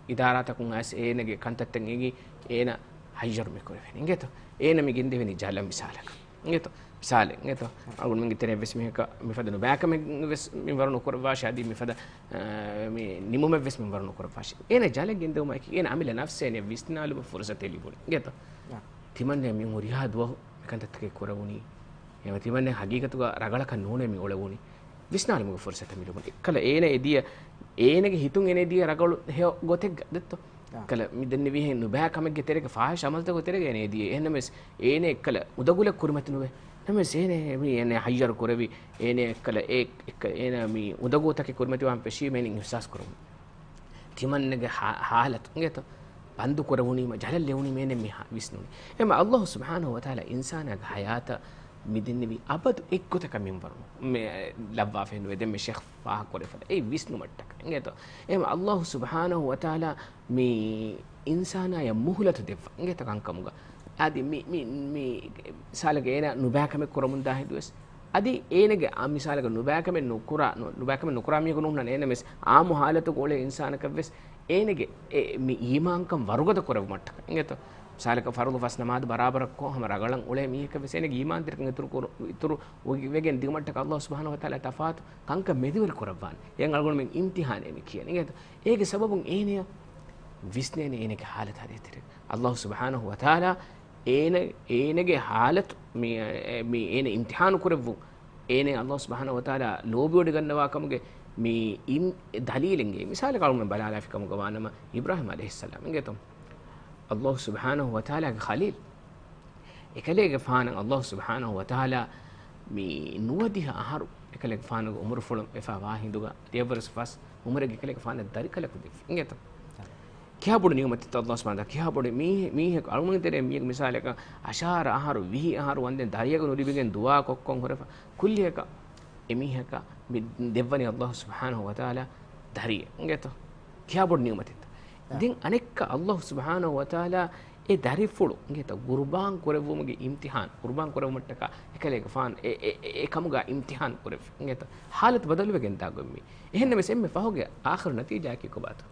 އިދާރާތަކުން އައިސް އޭނަގެ ކަންތައްތައް އެނގި އޭނަ ހައްޔަރު މި ކުރެވެނީ އިނގޭތޯ؟ އޭނަ މި ގެންދެވެނީ ޖަލަށް މިސާލަކަށް އިނގޭތޯ؟ މިސާލެއް އިނގޭތޯ؟ އަޅުގަނޑުމެންގެ ތެރެއަށް ވެސް މީހަކަށް މިފަދަ ނުބައިކަމެއް ވެސް މިންވަރު ނުކުރައްވާށި، އަދި މިފަދަ، އާ، މި ނިމުމެއް ވެސް މިންވަރު ނުކުރައްވާށި. އޭނަ ޖަލަށް ގެންދެވުމާއެކީ އޭނަ އަމިއްލަ ނަފްސަށް އޭނަ ވިސްނާލުމަށް ފުރުސަތެއް ލިބުނީ އިނގޭތޯ؟ ތިމަންނަ މި ހުރިހާ ދުވަހު މި ކަންތައްތަކެއް ކުރެވުނީ. އެހެންވެ ތިމަންނަ ހަގީގަތުގަ ރަގަޅަކަށް ނޫނޭ މި އުޅެވުނީ. ވިސްނާލުމުގެ ފުރުސަތެއް މި ލިބުނީ. އެއްކަލަ އޭނަ އެދިޔަ، އޭނަގެ ހިތުން އޭނަ އެދިޔަ ރަގަޅު ހެޔޮ ގޮތެއްގަ ދެއްތޯ؟ އެއްކަލަ މި ދެންނެވިހެން ނުބައި ކަމެއްގެ ތެރޭގަ ފާހިޝް އަމަލުތަކުގެ ތެރޭގަ އޭނަ އެދިޔަ. އެހެންނަމަވެސް އޭނަ އެއްކަލަ އުނދަގުލަށް ކުރިމަތި ނުވޭ. ނަމަވެސް އޭނަ މި އޭނަ ހައްޔަރު ކުރެވި، އޭނަ އެއްކަލަ އެ، އެއްކަ، އޭނަ މި އުނދަގޫތަކެއް ކުރިމަތިވާން ފެށީމޭ އިހްސާސް ކުރަމުން. ތިމަންނަގެ ހާ-، ހާލަތު އިނގޭތޯ؟ ބަންދު ކުރެވުނީމަ ޖަލަށް ލެވުނީމޭ މި ހާ-، ވިސްނުނީ. އެމަ އައްލާހު ސުބްޙާނަހު ވަތަޢާލާ އިންސާނާގެ ހަޔާތަށް މި ދެންނެވި އަބަދު އެއްގޮތަކަށް މިންވަރު މެ-، ލައްވާފައެއް ނުވޭ. ދެން މި ޝޭޚް ފާހަގަކުރެފަދަ އެ ވިސްނުމަށްޓަކައި އިނގޭތޯ؟ އެމަ އައްލާހު ސުބްޙާނަހު ވަތަޢާލާ މި އިންސާނާޔަށް މުހުލަތު ދެއްވާ އިނގޭތޯ ކަންކަމުގަ. އަދި މި، މި، މި މިސާލަކަށް އޭނަ ނުބައިކަމެއް ކުރަމުން ދާ ހިނދުވެސް އަދި އޭނަގެ އާ މިސާލަކަށް ނުބައިކަމެއް ނުކުރާ، ނު-، ނުބައިކަމެއް ނުކުރާ މީހަކު ނޫންނަން އޭނަ ވެސް އާއްމު ހާލަތުގަ އުޅޭ އިންސާނަކަށް ވެސް އޭނަގެ އެ މި އީމާންކަން ވަރުގަދަ ކުރެއްވުމަށްޓަކައި އިނގޭތޯ؟ މިސާލަކަށް ފަރުޟު ފަސް ނަމާދު ބަރާބަރަށްކޮށް ހަމަ ރަގަޅަށް އުޅޭ މީހަކަށް ވެސް އޭނަގެ އީމާންތެރިކަން އިތުރު ކުރު-، އިތުރު ވެގެން ދިއުމަށްޓަކައި އައްލާހު ސުބްޙާނަހު ވަތަޢާލާ ތަފާތު ކަންކަން މެދުވެރި ކުރައްވާނެ. އެއަށް އަޅުގަނޑުމެން އިމްތިޙާނެއް މި ކިޔަނީ އިނގޭތޯ؟ އޭގެ ސަބަބުން އޭނަޔަށް ވިސްނޭނެ އޭނަގެ ހާލަތާ ދޭތެރޭ. އައްލާހު ސުބްޙާނަހު ވަތަޢާލާ އޭނަ، އޭނަގެ ހާލަތު މި، އެ، މި އޭނަ އިމްތިޙާނު ކުރެއްވުން، އޭނަ އައްލާހު ސުބްޙާނަހު ވަތަޢާލާ ލޯބިވޮޑިގަންނަވާ ކަމުގެ މި އިން، ދަލީލެއް އެނގޭ. މިސާލަކަށް އަޅުގަނޑު ބަލާލާފި ކަމުގަ ވާނަމަ، އިބްރާހީމް ޢަލައިހިއްސަލާމް އިނގޭތޯ؟ އައްލާހު ސުބްޙާނަހު ވަތަޢާލާގެ ޚަލީލް. އެކަލޭގެފާނަށް އައްލާހު ސުބްޙާނަހު ވަތަޢާލާ މި ނުވަދިހަ އަހަރު އެކަލޭގެފާނުގެ އުމުރުފުޅު ވެފަ ވާ ހިނދުގަ، ދެއަށްވުރެ ފަސް އުމުރެއްގެ އެކަލޭގެފާނަށް ދަރިކަލަކު ދެއްވި އިނގޭތޯ؟ ކިހާ ބޮޑު ނިޢުމަތެއްތަ ﷲ ސުބްޙާނަހޫ ވަތަޢާލާ ކިހާ ބޮޑު މީ-، މީހަކު އަޅުގަނޑު ތެރޭ މީހަކު މިސާލަކަށް އަށާރަ އަހަރު، ވިހި އަހަރު ވަންދެން ދަރިއަކު ނުލިބިގެން ދުޢާ ކޮށްކޮށް ހުރެފަ ކުއްލިއަކަށް އެމީހަކަށް މި ދެއްވަނީ ﷲ ސުބްޙާނަހޫ ވަތަޢާލާ ދަރިއެއް އިނގޭތޯ؟ ކިހާ ބޮޑު ނިޢުމަތެއްތަ؟ އާ. ދެން އަނެއްކާ ﷲ ސުބްޙާނަހޫ ވަތަޢާލާ އެ ދަރިފުޅު އިނގޭތޯ ޤުރުބާން ކުރެއްވުމުގެ އިމްތިޙާން، ޤުރުބާން ކުރެއްވުމަށްޓަކާ އެކަލޭގެފާނު އެ، އެ، އެ، އެ ކަމުގަ އިމްތިޙާން ކުރެއްވި އިނގޭތޯ؟ ޙާލަތު ބަދަލުވެގެން ދާ ގޮތް މީ. އެހެންނަމަވެސް އެންމެ ފަހުގެ އާޚިރު ނަތީޖާއަކީ ކޮބާތޯ؟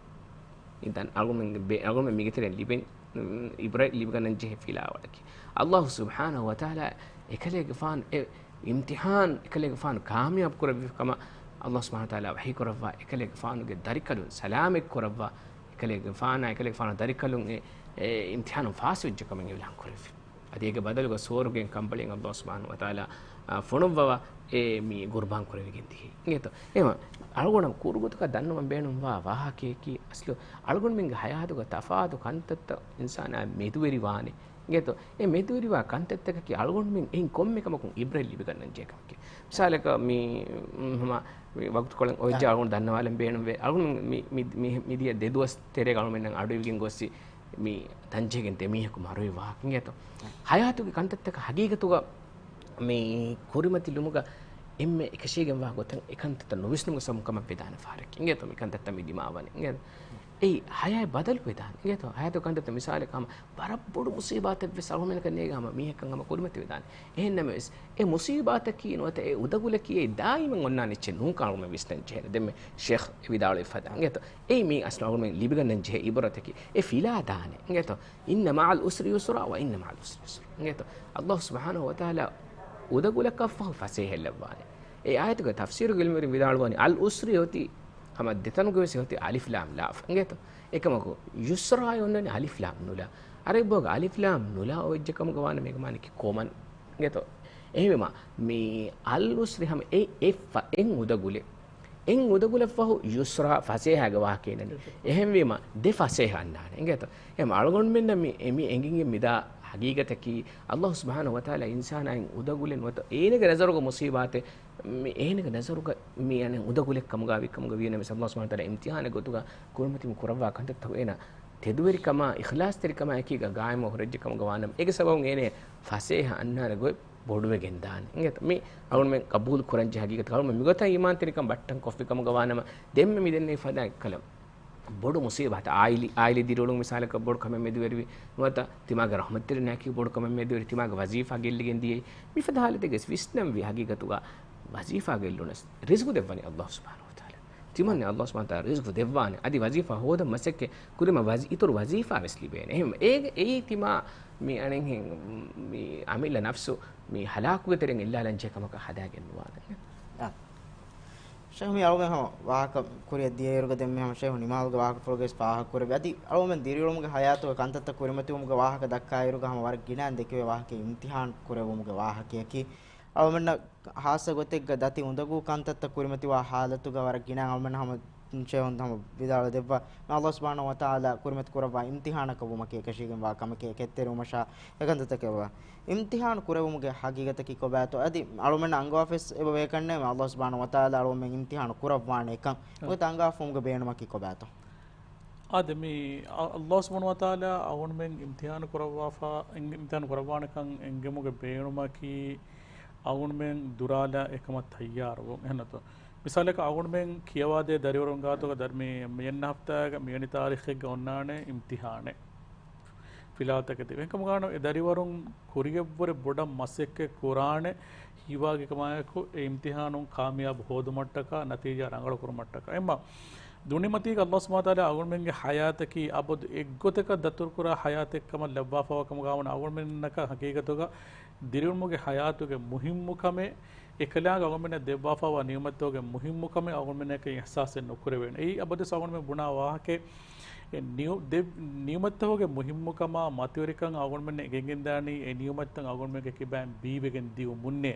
އިންތަން އަޅުގަނޑުމެން ބެ-، އަޅުގަނޑުމެން މީގެ ތެރެއިން ލިބެން، އު، އިބްރަތް ލިބިގަންނަން ޖެހޭ ފިލާވަޅަކީ. ﷲ ސުބްޙާނަހޫ ވަތަޢާލާ އެކަލޭގެފާނު އެ އިމްތިޙާން، އެކަލޭގެފާނު ކާމިޔާބު ކުރެއްވި ކަމަށް ﷲ ސުބްޙާނަހޫ ވަތަޢާލާ ވަޙީ ކުރައްވާ، އެކަލޭގެފާނުގެ ދަރިކަލުން ސަލާމަތް ކުރައްވާ، އެކަލޭގެފާނާ އެކަލޭގެފާނު ދަރިކަލުން އެ، އެ އިމްތިޙާނުން ފާސްވެއްޖެ ކަމަށް އިޢުލާން ކުރެއްވި. އަދި އޭގެ ބަދަލުގަ ސުވަރުގެއިން ކަނބަޅިން ﷲ ސުބްޙާނަހޫ ވަތަޢާލާ، އާ، ފޮނުއްވަވާ އެ މި ޤުރުބާން ކުރެވިގެން ދިޔައީ. އިނގޭތޯ؟ އެހެން އަޅުގަނޑަށް ކުރު ގޮތަކަށް ދަންނަވަން ބޭނުންވާ ވާހަކަޔަކީ އަސްލު އަޅުގަނޑުމެންގެ ޙަޔާތުގަ ތަފާތު ކަންތައްތައް އިންސާނާ މެދުވެރިވާނެ. އިނގޭތޯ؟ އެ މެދުވެރިވާ ކަންތައްތަކަކީ އަޅުގަނޑުމެން އެއިން ކޮންމެ ކަމަކުން އިބްރަތް ލިބިގަންނަން ޖެހޭ ކަމެކޭ. މިސާލަކަށް މި، މް، ހަމަ މި ވަގުތުކޮޅެއް އޮވެއްޖެ އަޅުގަނޑު ދަންނަވާލަން ބޭނުންވޭ. އަޅުގަނޑު މި، މި، މި، މިދިޔަ ދެ ދުވަސް ތެރޭގަ އަޅުމެންނަށް އަޑުއިވިގެން ގޮއްސި މި ތަންޖެހިގެން ދެ މީހަކު މަރުވި ވާހަކަ އިނގޭތޯ؟ ހަޔާތުގެ ކަންތައްތަކަށް ހަގީގަތުގަ މި ކުރިމަތިލުމުގަ އެންމެ އެކަށީގެންވާ ގޮތަށް އެކަންތައްތައް ނުވިސްނުމުގެ ސަބަބުން ކަމަށް ވެދާނެ ފަހަރަކީ. އިނގޭތޯ؟ މި ކަންތައްތައް މި ދިމާވަނީ. އިނގޭތޯ؟ އެއީ ހަޔާތް ބަދަލު ވެދާނެ. އިނގޭތޯ؟ ހަޔާތުގެ ކަންތައްތައް މިސާލަކަށް ހަމަ ވަރަށް ބޮޑު މުސީބާތެއް ވެސް އަޅުގަނޑުމެންނަކަށް ނޭގާ ހަމަ މީހަކަށް ހަމަ ކުރިމަތި ވެދާނެ. އެހެންނަމަވެސް، އެ މުސީބާތަކީ ނުވަތަ އެ އުދަގުލަކީ އެ ދާއިމަށް އޮންނާނެ އެއްޗެއް ނޫންކަން އަޅުގަނޑުމެން ވިސްނަން ޖެހޭނެ. ދެންމެ ޝޭޚް ވިދާޅުވި ފަދަ. އިނގޭތޯ؟ އެއީ މީ އަސްލު އަޅުގަނޑުމެން ލިބިގަންނަން ޖެހޭ އިބްރަތަކީ. އެ ފިލާ ދާނެ. އިނގޭތޯ؟ إن مع العسر يسرا وإن مع العسر يسرا. އިނގޭތޯ؟ ﷲ ސުބްޙާނަހޫ ވަތަޢާލާ އުދަގުލަކަށްފަހު ފަސޭހައެއް ލައްވާނެ. އެ އާޔަތުގެ ތަފްސީރުގެ ޢިލްމުވެރިން ވިދާޅުވަނީ، އަލް ޢުސްރި އޮތީ ހަމަ ދެތަނުގެ ވެސް އޮތީ އަލިފް ލާމް ލާފަ. އިނގޭތޯ؟ އެކަމަކު، ޔުސްރާ އޮންނަނީ އަލިފް ލާމް ނުލާ. ޢަރަބި ބަހުގަ އަލިފް ލާމް ނުލާ އޮވެއްޖެ ކަމުގަ ވާނަމަ އޭގެ މާނައަކީ ކޮމަން. އިނގޭތޯ؟ އެހެންވީމަ، މި އަލް ޢުސްރި ހަމަ އެ، އެ ފަ-، އެއް އުދަގުލެއް. އެއް އުދަގުލަށްފަހު ޔުސްރާ ފަސޭހައިގެ ވާހަކަ އިންނަނީ. އެހެންވީމަ، ދެ ފަސޭހަ އަންނާނެ. އިނގޭތޯ؟ އެހެން އަޅުގަނޑުމެންނަށް މި، އެ މި އެނގިގެން މިދާ ހަގީގަތަކީ، ﷲ ސުބްޙާނަހޫ ވަތަޢާލާ އިންސާނާއިން އުދަގުލެއް ނުވަތަ އޭނަގެ ނަޒަރުގަ މުސީބާތެއް، މި އޭނަގެ ނަޒަރުގަ މި އަނެއް އުދަގުލެއް ކަމުގަ ވި ކަމުގަ ވިޔަނަމަވެސް، ﷲ ސުބްޙާނަހޫ ވަތަޢާލާ އިމްތިޙާނެއް ގޮތުގަ ކުރިމަތިވުން ކުރައްވާ ކަންތައްތަކު އޭނަ ތެދުވެރިކަމާ، އިޚްލާޞްތެރިކަމާ އެކީގަ ގާއިމްވެ ހުރެއްޖެ ކަމުގަ ވާނަމަ، އޭގެ ސަބަބުން އޭނަ ފަސޭހަ އަންނާނެ ގޮތް ބޮޑުވެގެން ދާނެ. އިނގޭތަ؟ މި އަޅުގަނޑުމެން ޤަބޫލު ކުރަންޖެހޭ ހަގީގަތަކީ، އަޅުގަނޑުމެން މިގޮތަށް އީމާންތެރިކަން ބައްޓަން ކޮށްފި ކަމުގަ ވާނަމަ، ދެންމެ މި ދެންނެވި ފަދަ އެއްކަލަ ބޮޑު މުސީބާތެއް، އާއިލީ، އާއިލީ ދިރިއުޅުން މިސާލަކަށް ބޮޑު ކަމެއް މެދުވެރިވި، ނުވަތަ ތިމާގެ ރަޙްމަތްތެރިންނާއެކީ ބޮޑު ކަމެއް މެދުވެރި، ތިމާގެ ވަޒީފާ ގެއްލިގެން ދިޔައީ. މިފަދަ ހާލަތެއްގެ ވިސްނަންވީ ހަގީގަތުގަ ވަޒީފާ ގެއްލުނަސް ރިޒްގު ދެއްވަނީ ﷲ ސުބްޙާނަހޫ ވަތަޢާލާ. ތިމަންނެ ﷲ ސުބްޙާނަހޫ ވަތަޢާލާ ރިޒްގު ދެއްވާނެ. އަދި ވަޒީފާ ހޯދަން މަސައްކަތް ކުރީމަ ވަޒީ-، އިތުރު ވަޒީފާ ވެސް ލިބޭނެ. އެހެން އޭގެ، އެއީ ތިމާ މި އަނެއްހެން މި އަމިއްލަ ނަފްސު މި ހަލާކުގެ ތެރެއިން އެއްލާލަން ޖެހޭ ކަމަކަށް ހަދާގެން ނުވާނެ. އާ. ޝޭޚް މި އަޅުގަނޑު ހަމަ ވާހަކަ ކުރިއަށް ދިޔައިރުގަ ދެން މި ހަމަ ޝޭޚް ނިމާލުގެ ވާހަކަފުޅުގައި ފާހަގަ ކުރެއްވި. އަދި އަޅުގަނޑު ދިރިއުޅުމުގެ ހަޔާތުގަ ކަންތައްތައް ކުރިމަތިވުމުގެ ވާހަކަ ދައްކާއިރުގަ ހަމަ ވަރަށް ގިނައިން ދެކެވޭ ވާހަކަ އިމްތިޙާން ކުރެއްވުމުގެ ވާހަކަޔަކީ. އަޅުގަނޑަށް ހާއްސަ ގޮތެއްގަ ދަތި އުނދަގޫ ކަންތައްތައް ކުރިމަތިވާ ހާލަތުގަ ވަރަށް ގިނަ އަޅުމެން ހަމަ ޝޭޚުން ހަމަ ވިދާޅު ދެއްވާ، ﷲ ސުބްޙާނަހޫ ވަތަޢާލާ ކުރިމަތި ކުރައްވާ އިމްތިޙާނަކަށް ވުމަކީ އެކަށީގެންވާ ކަމެކޭ، ކެތްތެރިވުމަށާ އެކަންތައްތަކެއް ވާ. އިމްތިޙާނު ކުރެވުމުގެ ހަގީގަތަކީ ކޮބާތޯ؟ އަދި އަޅުމެން އަންގަވާފަސް އެބަ ވޭކަންނޭ، ﷲ ސުބްޙާނަހޫ ވަތަޢާލާ އަޅުމެން އިމްތިޙާނު ކުރައްވާނެ އެކަން. އަ. އޮތް އަންގަވާފަ ވުމުގެ ބޭނުމަކީ ކޮބާތޯ؟ އާދެ، މި އަ-، ﷲ ސުބްޙާނަހޫ ވަތަޢާލާ އަޅުމެން އިމްތިޙާނު ކުރައްވާފަ، އިން-، އިމްތިޙާނު ކުރައްވާނެކަން އެންގެމުގެ ބޭނުމަކީ، އަޅުމެން ދުރާލާ އެކަމަށް ތައްޔާރުވުން. އެހެންނަތޯ؟ މިސާލަކަށް އަޅުމެން ކިޔަވާދޭ ދަރިވަރުން ގާތުގަ ދަރި-، މި-، މިއަންނަ ހަފްތާގަ މިވެނި ތާރީޚެއްގަ އޮންނާނެ އިމްތިޙާނެއް. ފިލާވަޅުތަކެތި. އެކަމުގާ އެ ދަރިވަރުން ކުރިއަށްވުރެ ބޮޑަށް މަސައްކަތް ކުރާނެ ހީވާގި ކަމާއެކު، އެ އިމްތިޙާނުން ކާމިޔާބު ހޯދުމަށްޓަކާ، ނަތީޖާ ރަނގަޅު ކުރުމަށްޓަކާ. އެމަ ދުނިމަތީގަ ﷲ ސުބްޙާނަހޫ ވަތަޢާލާ އަޅުގަނޑުމެންގެ ޙަޔާތަކީ އަބަދު އެއްގޮތަކަށް ދަތުރުކުރާ ޙަޔާތެއްކަމަށް ލައްވާފަވާ ކަމުގާ ވަނީ އަޅުގަނޑުމެންނަކަށް ހަގީގަތުގަ ދިރިއުޅުމުގެ ޙަޔާތުގެ މުހިއްމުކަމެއް، އެކަލާނގެ އަޅުގަނޑުމެންނަށް ދެއްވާފަވާ ނިޢުމަތްތަކުގެ މުހިއްމުކަމެއް އަޅުގަނޑުމެންނަކަށް އިޙްސާސެއް ނުކުރެވޭނެ. އެއީ އަބަދުވެސް އަޅުގަނޑުމެން ބުނާ ވާހަކައެއް. އެ ނިޢު-، ދެ-، ނިޢުމަތްތަކުގެ މުހިއްމުކަމާ މަތިވެރިކަން އަޅުގަނޑުމެންނަށް އެނގިގެންދާނީ އެ ނިޢުމަތްތައް އަޅުގަނޑުމެންގެ ކިބައިން ބީވެގެން ދިއުމުންނޭ.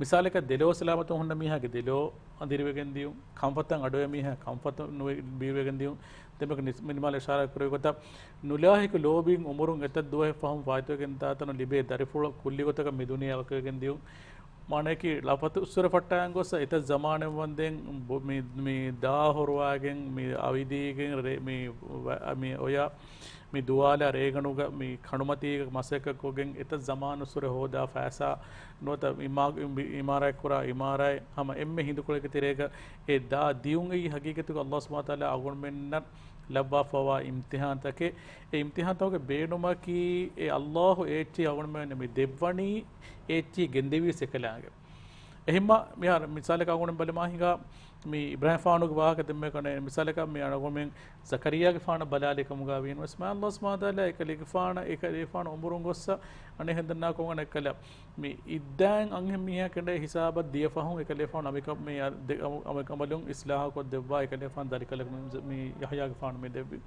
މިސާލަކަށް ދެލޯ ސަލާމަތުން ހުންނަ މީހާގެ ދެލޯ އަނދިރިވެގެން ދިއުން، ކަންފަތަށް އަޑުއެ މީހާ ކަންފަތު ނުވެ-، ބީވެގެން ދިއުން، ދެންމެ ނިސް-، މިނިމާލް އިޝާރާތް ކުރެއްވި ގޮތަށް، ނުލާހިކު ލޯބިން އުމުރުން އެތައް ދުވަހެއް ފަހުން ފާއިތުވެގެން ދާތަނު ލިބޭ ދަރިފުޅު ކުއްލި ގޮތަކަށް މި ދުނިޔެ ވަކިވެގެން ދިއުން، މާނަޔަކީ، ޅަފަތު އުސްވެރި ފައްޓާގެން ގޮސް އެތައް ޒަމާނެއް ވަންދެން ބު-، މި، މި ދާ ހޮރުވާގެން، މި އަވިދީގެން ރޭ-، މި ވަ-، މި އޮޔަ، މި ދުވާލާ ރޭގަނޑުގަ މި ކަނޑުމަތީގަ މަސައްކަތްކޮށްގެން އެތައް ޒަމާނުއްސުރެ ހޯދާ ފައިސާ ނުވަތަ އިމާ-، އިމާރާތް ކުރާ އިމާރާތް ހަމަ އެންމެ ހިނދުކޮޅެއްގެ ތެރޭގަ އެ ދާ ދިޔުން އެއީ ހަގީގަތުގަ އައްލާހު ސުބްޙާނަހު ވަތަޢާލާ އަޅުގަނޑުމެންނަށް ލައްވާފަވާ އިމްތިޙާންތަކެއް. އެ އިމްތިޙާންތަކުގެ ބޭނުމަކީ އެ އައްލާހު އޭއްޗެހި އަޅުގަނޑުމެން މި ދެއްވަނީ އޭއްޗެހި ގެންދެވީސް އެކަލާނގެ. އެހެންމަ މިހާރު މިސާލަކަށް އަޅުގަނޑު ބަލަމާ ހިނގާ މި އިބްރާހީމްފާނުގެ ވާހަކަ ދެންމެ ކަނެ މިސާލަކަށް މި އަޅުގަނޑުމެން ޒަކަރިއްޔާގެފާނަށް ބަލާލި ކަމުގަ ވީނަމަވެސް މާ އައްލާހު ސުބްޙާނަހު ވަތަޢާލާ އެކަލޭގެފާނަށް އެކަލޭގެފާނު އުމުރުން ގޮއްސަ އަނެއްހެން ދަންނާ ކޮންގަނޑެއްކަލަ މި އިއްދާއިން އަންހެން މީހާ ކެނޑޭ ހިސާބަށް ދިޔަ ފަހުން އެކަލޭގެފާނު އަމިކަ-، މި އަ-، ދެ-، އަމު-، އަމިކަނބަލުން އިސްލާހު ކޮށް ދެއްވާ އެކަލޭގެފާނު ދަރިކަލަކު މި، މި ޔަޙްޔާގެފާނު މި ދެއްވި.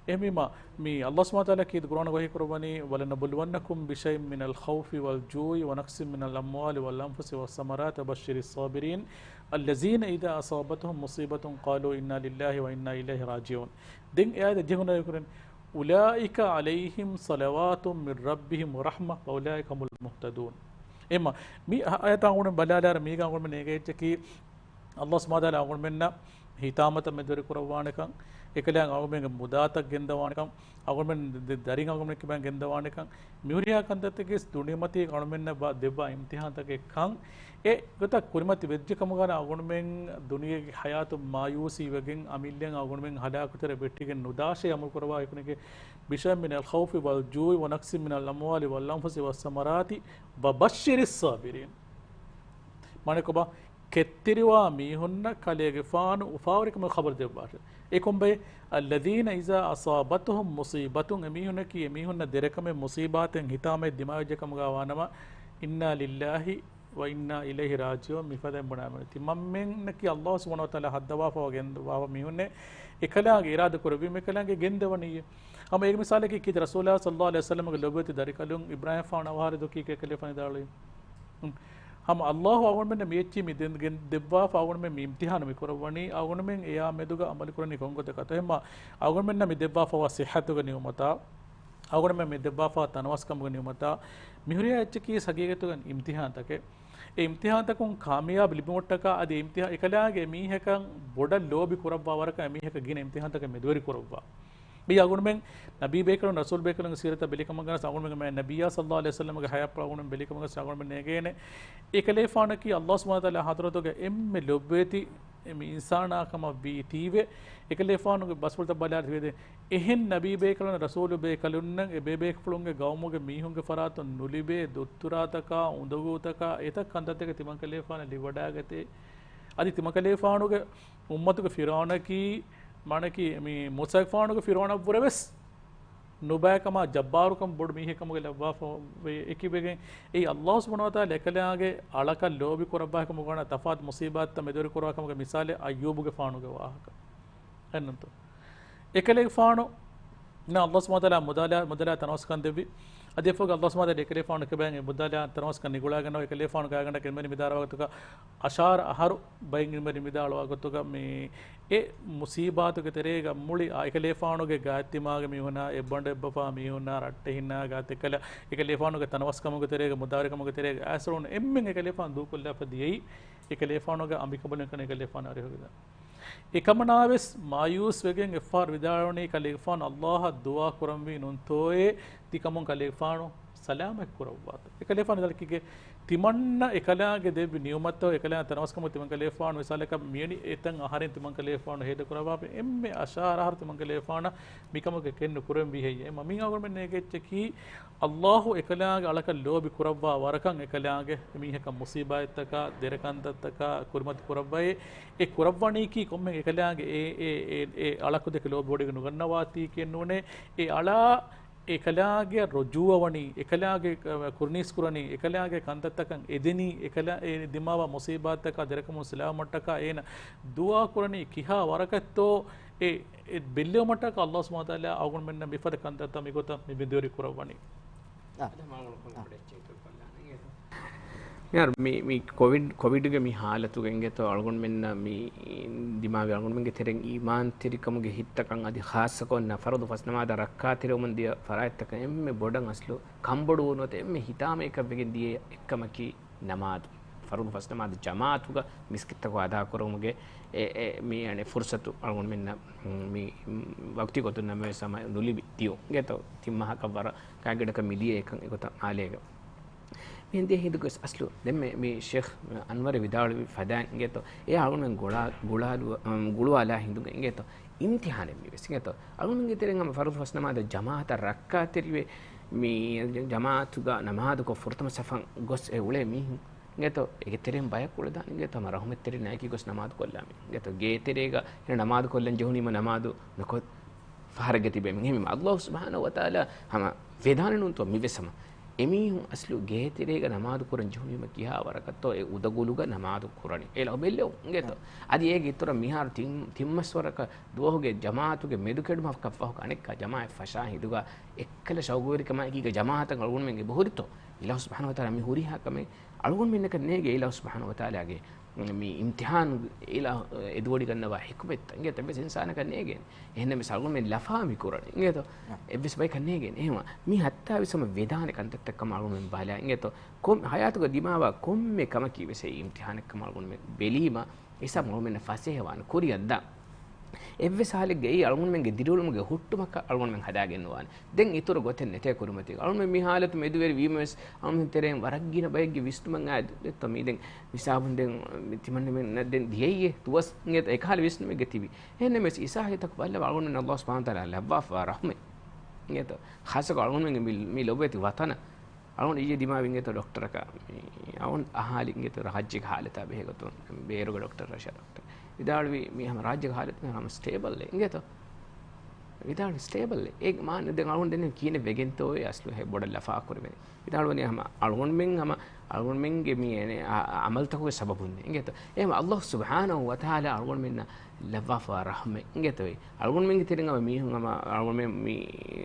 އެހެންވީމަ، މި އައްލާހު ސުބްޙާނަހު ވަތަޢާލާ ކީރިތި ޤުރްއާނުގަ ވަޙީ ކުރައްވަނީ، "وَلَنَبْلُوَنَّكُمْ بِشَيْءٍ مِّنَ الْخَوْفِ وَالْجُوعِ وَنَقْصٍ مِّنَ الْأَمْوَالِ وَالْأَنْفُسِ وَالثَّمَرَاتِ وَبَشِّرِ الصَّابِرِينَ الَّذِينَ إِذَا أَصَابَتْهُمْ مُصِيبَةٌ قَالُوا إِنَّا لِلَّهِ وَإِنَّا إِلَيْهِ رَاجِعُونَ." ދެން އެ އާޔަތް ޖެހުނަ ކުރިން، "أُولَٰئِكَ عَلَيْهِمْ صَلَوَاتٌ مِّن رَّبِّهِمْ وَرَحْمَةٌ وَأُولَٰئِكَ هُمُ الْمُهْتَدُونَ." އެމަ، މި އާޔަތާ އަޅުގަނޑު ބަލާލާރަ މީގަ އަޅުގަނޑު ނޭގޭ އެއްޗަކީ، އައްލާހު ސުބްޙާނަހު ވަތަޢާލާ އަޅުގަނޑުމެންނަށް ހިތާމަތައް މެދުވެރި ކުރައްވާނެކަން، އެކަލާނގެ އަޅުގަނޑުމެންގެ މުދާތައް ގެންދަވާނެކަން، އަޅުގަނޑުމެން ދެ-، ދަރިން އަޅުގަނޑުމެން ކިބައިން ގެންދަވާނެކަން، މިހުރިހާ ކަންތައްތަކެސް ދުނިޔެމަތީ އަޅުގަނޑުމެންނަށް ބަ-، ދެއްވާ އިމްތިޙާންތަކެއްކަން، އެ ގޮތަށް ކުރިމަތި ވެއްޖެ ކަމުގަ އަޅުގަނޑުމެން ދުނިޔޭގެ ޙަޔާތު މާޔޫސީވެގެން އަމިއްލައަށް އަޅުގަނޑުމެން ހަލާކުތެރެ ވެއްޓިގެން ނުދާށޭ އަމަލު ކުރައްވާ އެކުނިގެ بِشَيْءٍ مِّنَ الْخَوْفِ وَالْجُوعِ وَنَقْصٍ مِّنَ الْأَمْوَالِ وَالْأَنْفُسِ وَالثَّمَرَاتِ وَبَشِّرِ الصَّابِرِينَ. މާނަކޮބާ، ކެތްތެރިވާ މީހުންނަށް ކަލޭގެފާނު އުފާވެރިކަމުގެ ޚަބަރު ދެއްވާށެވެ. އެ ކޮންބައެއް؟ الَّذِينَ إِذَا أَصَابَتْهُمْ مُصِيبَةٌ، އެމީހުންނަކީ އެމީހުންނަށް ދެރަކަމެއް މުޞީބާތެއް ހިތާމައެއް ދިމާވެއްޖެ ކަމުގަ ވާނަމަ، إِنَّا لِلَّهِ وَإِنَّا إِلَيْهِ رَاجِعُونَ، މިފަދައިން ބުނާމެން. ތިމަންމެންނަކީ އައްލާހު ސުބްޙާނަހު ވަތަޢާލާ ހައްދަވާފަވާ ގެންދަވާފަ މީހުންނޭ، އެކަލާނގެ އިރާދަ ކުރެއްވީމަ އެކަލާނގެ ގެންދެވަނީ. ހަމަ އޭގެ މިސާލަކީ ކީރިތި ރަސޫލާ ޞައްލައްލާހު ޢަލައިހި ވަސައްލަމަގެ ލޮބުވެތި ދަރިކަލުން އިބްރާހީމްފާނު އަވަހާރަ ދުކީ ކޭކަލޭފާނު ވިދާޅުވީ. ހަމަ އައްލާހު އަޅުގަނޑުމެންނަށް މި އެއްޗިހި މި ދެން ގެން ދެއްވާފަ އަޅުގަނޑުމެން މި އިމްތިޙާނު މި ކުރައްވަނީ، އަޅުގަނޑުމެން އެއާ މެދުގަ އަމަލު ކުރަނީ ކޮން ގޮތަކަށްތޯ؟ އެހެންމަ އަޅުގަނޑުމެންނަށް މި ދެއްވާފަވާ ޞިއްޙަތުގެ ނިޢުމަތާ، އަޅުގަނޑުމެން މި ދެއްވާފަ ތަނަވަސްކަމުގެ ނިޢުމަތާ، މިހުރިހާ އެއްޗަކީ ހަގީގަތުގަ އިމްތިޙާންތަކެއް. އެ އިމްތިޙާންތަކުން ކާމިޔާބު ލިބުމަށްޓަކާ އަދި އިމްތިޙާ-، އެކަލާނގެ މީހަކަށް ބޮޑަށް ލޯބި ކުރައްވާ ވަރަކަށް އެމީހަކަށް ގިނަ އިމްތިޙާންތަކެއް މެދުވެރި ކުރައްވާ. މި އަޅުގަނޑުމެން ނަބީ ބޭކަލުން ރަސޫލު ބޭކަލުންގެ ސީރަތަށް ބެލިކަމަށް ގަނެސް އަޅުގަނޑުމެންގެ މާތް ނަބިއްޔާ ޞައްލައްލާހު ޢަލައިހި ވަސައްލަމަގެ ޙަޔާތްޕުޅަށް އަޅުގަނޑުމެން ބެލިކަމަށް ގަނެސް އަޅުގަނޑުމެން ނޭނގޭނެ. އެކަލޭފާނަކީ އައްލާހު ސުބްޙާނަހު ވަތަޢާލާ ޙަޟްރަތުގަ އެންމެ ލޮބުވެތި މި އިންސާނާ ކަމަށް ވީތީވެ، އެކަލޭފާނުގެ ބަސްފުޅުތައް ބަލާލި ތިބޭ. އެހެން ނަބީ ބޭކަލުން ރަސޫލު ބޭކަލުންނަށް އެ ބޭބޭފުޅުންގެ ގައުމުގެ މީހުންގެ ފަރާތުން ނުލިބޭ ދުއްތުރާތަކާ އުނދަގޫތަކާ އެތައް ކަންތައްތަކެއް ތިމަންކަލޭފާނަށް ލިބިވަޑައިގަތޭ. އަދި ތިމަންކަލޭފާނުގެ އުއްމަތުގެ ފިރުޢައުނަކީ، މާނަކީ މި މޫސާގެފާނުގެ ފިރުޢައުނަށްވުރެވެސް ނުބައިކަމާ ޖައްބާރުކަން ބޮޑު މީހެއްކަމުގެ ލައްވާފަ ވެ އެކިވެގެން، އެއީ އައްލާހު ސުބްޙާނަހު ވަތަޢާލާ އެކަލާނގެ އަޅަކަށް ލޯބި ކުރައްވާކަމުގަ ވަންޏާ ތަފާތު މުޞީބާތްތައް މެދުވެރި ކުރާކަމުގެ މިސާލެއް އައްޔޫބުގެފާނުގެ ވާހަކަ. އެންނަންތޯ؟ އެކަލޭގެފާނު ނަ އައްލާހު ސުބްޙާނަހު ވަތަޢާލާ މުދާލާ، މުދާލާ ތަނަވަސްކަން ދެއްވި. އަދި އެފަހުގަ އައްލާހު ސުބްޙާނަހު ވަތަޢާލާ އެކަލޭފާނު ކިބައިން އެ މުދާލާ ތަނަވަސްކަން ނިގުޅާގަންނަވާ. އެކަލޭފާނު ގާތްގަނޑަކަށް އިންމެނި މިދާރަވާ ގޮތުގަ އަށާރަ އަހަރު ބައިން އިންމެނި މިދާޅުވާ ގޮތުގަ މި އެ މުސީބާތުގެ ތެރޭގަ މުޅި އާ އެކަލޭފާނުގެ ގާތްތިމާގެ މީހުނާ، އެއްބަނޑު އެއްބަފާ މީހުންނާ، ރައްޓެހިންނާ ގާތްތެއްކަލަ އެކަލޭފާނުގެ ތަނަވަސްކަމުގެ ތެރޭގަ، މުދާވެރިކަމުގެ ތެރޭގަ އައިސްރޫން އެންމެން އެކަލޭފާނު ދޫކޮށްލާފަ ދިޔައީ އެކަލޭފާނުގެ އަނބިކަނބަލުން އެކަނި އެކަލޭފާނު އަރިހުގަ. އެކަމަނާވެސް މާޔޫސްވެގެން އެއްފަހަރު ވިދާޅުވަނީ ކަލޭގެފާނު އައްލާހަށް ދުޢާ ކުރަންވީ ނޫންތޯއޭ ތިކަމުން ކަލޭގެފާނު ސަލާމަތް ކުރައްވާތޯ. އެކަލޭފާނު ދަރަކީގެ ތިމަންނަ އެކަލާނގެ ދެއްވި ނިޢުމަތްތައް އެކަލާނގެ ތަނަވަސްކަމުގެ ތިމަންކަލޭފާނު މިސާލަކަށް މިވެނި އެތައް އަހަރެން ތިމަންކަލޭފާނު ހޭދަކުރައްވާފަ އެންމެ އަށާރަ އަހަރު ތިމަންކަލޭފާނަށް މިކަމުގެ ކެއްނު ކުރެން ވިހެއްޔޭ. މަ މި އަޅުގަނޑުމެން ނޭގޭ އެއްޗަކީ އައްލާހު އެކަލާނގެ އަޅަކަށް ލޯބި ކުރައްވާ ވަރަކަށް އެކަލާނގެ މީހަކަށް މުސީބާތްތަކާ ދެރަކަންތައްތަކާ ކުރިމަތި ކުރައްވައޭ. އެ ކުރައްވަނީކީ ކޮންމެ އެކަލާނގެ އެ، އެ، އެ، އެ އަޅަކުދެކެ ލޯބިވޮޑިގެން ނުގަންނަވާތީކީއެއް ނޫނޭ. އެ އަޅާ އެކަލާގެ ރުޖޫޢަވަނީ، އެކަލާގެ، އަ، ކުރުނީސްކުރަނީ، އެކަލާގެ ކަންތައްތަކަށް އެދެނީ، އެކަލާ އެ ދިމާވާ މުސީބާތްތަކާ ދެރަކަމުން ސަލާމަތްވުމަށްޓަކާ އޭނަ ދުޢާ ކުރަނީ ކިހާ ވަރަކަށްތޯ އެ، އެ ބެއްލެވުމަށްޓަކާ އައްލާހު ސުބްޙާނަހު ވަތަޢާލާ އަޅުގަނޑުމެންނަށް މިފަދަ ކަންތައްތައް މިގޮތަށް މި މެދުވެރި ކުރައްވަނީ. އާ. އާ. މިހާރު މި، މި ކޮވިޑް، ކޮވިޑްގެ މި ހާލަތުގަ އިނގޭތޯ އަޅުގަނޑުމެންނަށް މި ދިމާވި އަޅުގަނޑުމެންގެ ތެރެއިން އީމާންތެރިކަމުގެ ހިތްތަކަށް އަދި ޚާއްޞަކޮށް ނަފަރުދު ފަސްނަމާދަށް ރައްކާތެރިވުމުން ދިޔަ ފަރާތްތަކަށް އެންމެ ބޮޑަށް އަސްލު ކަންބޮޑުވުން ނުވަތަ އެންމެ ހިތާމައަކަށްވެގެން ދިޔަ އެއްކަމަކީ ނަމާދު. ފަރުޟު ފަސް ނަމާދު ޖަމާޢަތުގަ މިސްކިތްތަކުގަ އަދާކުރުމުގެ އެ، އެ، މި، އަނެއް ފުރުޞަތު އަޅުގަނޑުމެންނަށް، މި، ވަގުތީ ގޮތުން ނަމަވެސް ހަމަ ނުލިބި ދިޔުން އިނގޭތޯ، ތިން މަހަކަށް ވަރަށް ގާތްގަނޑަކަށް މިދިޔަ އެކަން އެގޮތަށް އާލޭގަ. މިހެން ދިޔަ ހިނދުގަސް އަސްލު ދެންމެ މި ޝޭޚް އަންވަރެ ވިދާޅުވި ފަދައިން އިނގޭތޯ، އެ އަޅުގަނޑުމެން ގުޅާ، ގުޅާލު، އަމް، ގުޅުވާލާ ހިނދުގަ އިނގޭތޯ، އިމްތިހާނެއް މިވެސް އިނގޭތޯ. އަޅުގަނޑުމެންގެ ތެރެއިން ހަމަ ފަރުޟު ފަސް ނަމާދަށް ޖަމާޢަތަށް ރައްކާތެރިވެ، މި ޖަމާޢަތުގަ ނަމާދުކޮށް ފުރަތަމަ ސަފަށް ގޮސް އެ އުޅޭ މީހުން އިނގޭތޯ، އޭގެ ތެރެއިން ބަޔަކު އުޅެދާނެ އިނގޭތޯ، ހަމަ ރަޙުމަތްތެރިންނާއެކީ ގޮސް ނަމާދު ކޮށްލާ މީހުން އިނގޭތޯ، ގޭތެރޭގަ އޭނަ ނަމާދު ކޮށްލަން ޖެހުނީމަ ނަމާދު ނުކޮށް ފަހަރެއްގަ ތިބޭ މީހުން. އެހެންވީމަ އައްލާހު ސުބްޙާނަހު ވަތަޢާލާ ހަމަ ވެދާނެ ނޫންތޯ މިވެސް ހަމަ އެމީހުން އަސްލު ގޭތެރޭގަ ނަމާދު ކުރަން ޖެހުނީމަ ކިހާ ވަރަކަށްތޯ އެ އުދަގުލުގަ ނަމާދު ކުރަނީ. އެ ލައުބެއްލެވު އިނގޭތޯ. އަދި އޭގެ އިތުރަށް މިހާރު ތިން، ތިންމަސް ވަރަކަށް ދުވަހުގެ ޖަމާޢަތުގެ މެދުކެޑުމަށް ކައްވަހު އަނެއްކާ ޖަމާޢަތް ފަށާ ހިނދުގަ އެއްކަލަ ޝައުގުވެރިކަމާއެކީގަ ޖަމާޢަތަށް އަޅުގަނޑުމެން އެބަހުރިތޯ. އިލާހު ސުބްޙާނަހު ވަތަޢާލާ މި ހުރިހާ ކަމެއް އަޅުގަނޑުމެންނަކަށް ނޭގޭ އިލާހު ސުބްޙާނަހު ވަތަޢާލާގެ މި އިމްތިޙާނު އިލާ އެދުވޮޑިގަންނަވާ ޙިކުމަތްތައް އިނގޭތޯ އެއްވެސް އިންސާނަކަށް ނޭގޭނެ. އެހެންނަމަވެސް އަޅުގަނޑުމެން ލަފާ މި ކުރަނީ އިނގޭތޯ އެއްވެސް ބަޔަކަށް ނޭގޭނެ. އެހެންވީމަ މި ހައްތާވެސް ހަމަ ވެދާނެ ކަންތައްތައް ކަމަށް އަޅުގަނޑުމެން ބަލާ އިނގޭތޯ. ކޮން ހަޔާތުގަ ދިމާވާ ކޮންމެ ކަމަކީ ވެސް އެއީ އިމްތިޙާނެއް ކަމަށް އަޅުގަނޑުމެން ބެލީމަ އެސާ އަޅުގަނޑުމެންނަށް ފަސޭހަވާނެ ކުރިއަށްދާން. އެއްވެސް ހާލެއްގައި އަޅުގަނޑުމެންގެ ދިރިއުޅުމުގެ ހުއްޓުމަކަށް އަޅުގަނޑުމެން ހަދާގެން ނުވާނެ. ދެން އިތުރު ގޮތެއް ނެތޭ ކުރިމަތީގަ. އަޅުގަނޑުމެން މި ހާލަތު މެދުވެރިވީމަވެސް އަޅުގަނޑުމެން ތެރެއިން ވަރަށް ގިނަ ބައެއްގެ ވިސްނުމަށް އާ ދެއްތޯ މީ ދެން ހިސާބުން ދެން ތިމަންނަމެންނަށް ދެން ދިޔައީ ދުވަސް އިނގޭތޯ އެކަހަލަ ވިސްނުމެއްގަ ތިބި. އެހެންނަމަވެސް އިސާހިތަކު ބައްލަވާ އަޅުގަނޑުމެން އައްލާހު ސުބްޙާނަހު ވަތަޢާލާ ލައްވާފަވާ ރަޙުމަތް އިނގޭތޯ. ޚާއްޞަކޮށް އަޅުގަނޑުމެންގެ މި، މި ލޮބުވެތި ވަތަނަށް އަޅުގަނޑު އިއްޔެ ދިމާވި އިނގޭތޯ ޑޮކްޓަރަކަށް މި އަޅުގަނޑު އަހާލި އިނގޭތޯ ރާއްޖޭގެ ހާލަތާ ބެހޭގޮތުން ބޭރުގެ ޑޮކްޓަރ ރަޝާ ޑޮކްޓަރ ވިދާޅުވީ މީ ހަމަ ރާއްޖޭގެ ހާލަތު ހަމަ ސްޓޭބަލްއޭ އިނގޭތޯ. ވިދާޅުވީ ސްޓޭބަލްއޭ. އޭގެ މާނަ ދެން އަޅުގަނޑު ދެން ކިހިނެއް ވެގެންތޯއޭ އަސްލު ހެ ބޮޑަށް ލަފާ ކުރެވެނީ. ވިދާޅުވަނީ ހަމަ އަޅުގަނޑުމެން ހަމަ އަޅުގަނޑުމެންގެ މި އެނެ އަ-، އަ-، އަމަލްތަކުގެ ސަބަބުން އިނގޭތޯ. އެހެން އައްލާހު ސުބްޙާނަހު ވަތަޢާލާ އަޅުގަނޑުމެންނަށް ލައްވާފަ ރަޙުމަތް އިނގޭތޯ. އަޅުގަނޑުމެންގެ ތެރެއިން ހަމަ މީހުން ހަމަ އަޅުގަނޑުމެން މި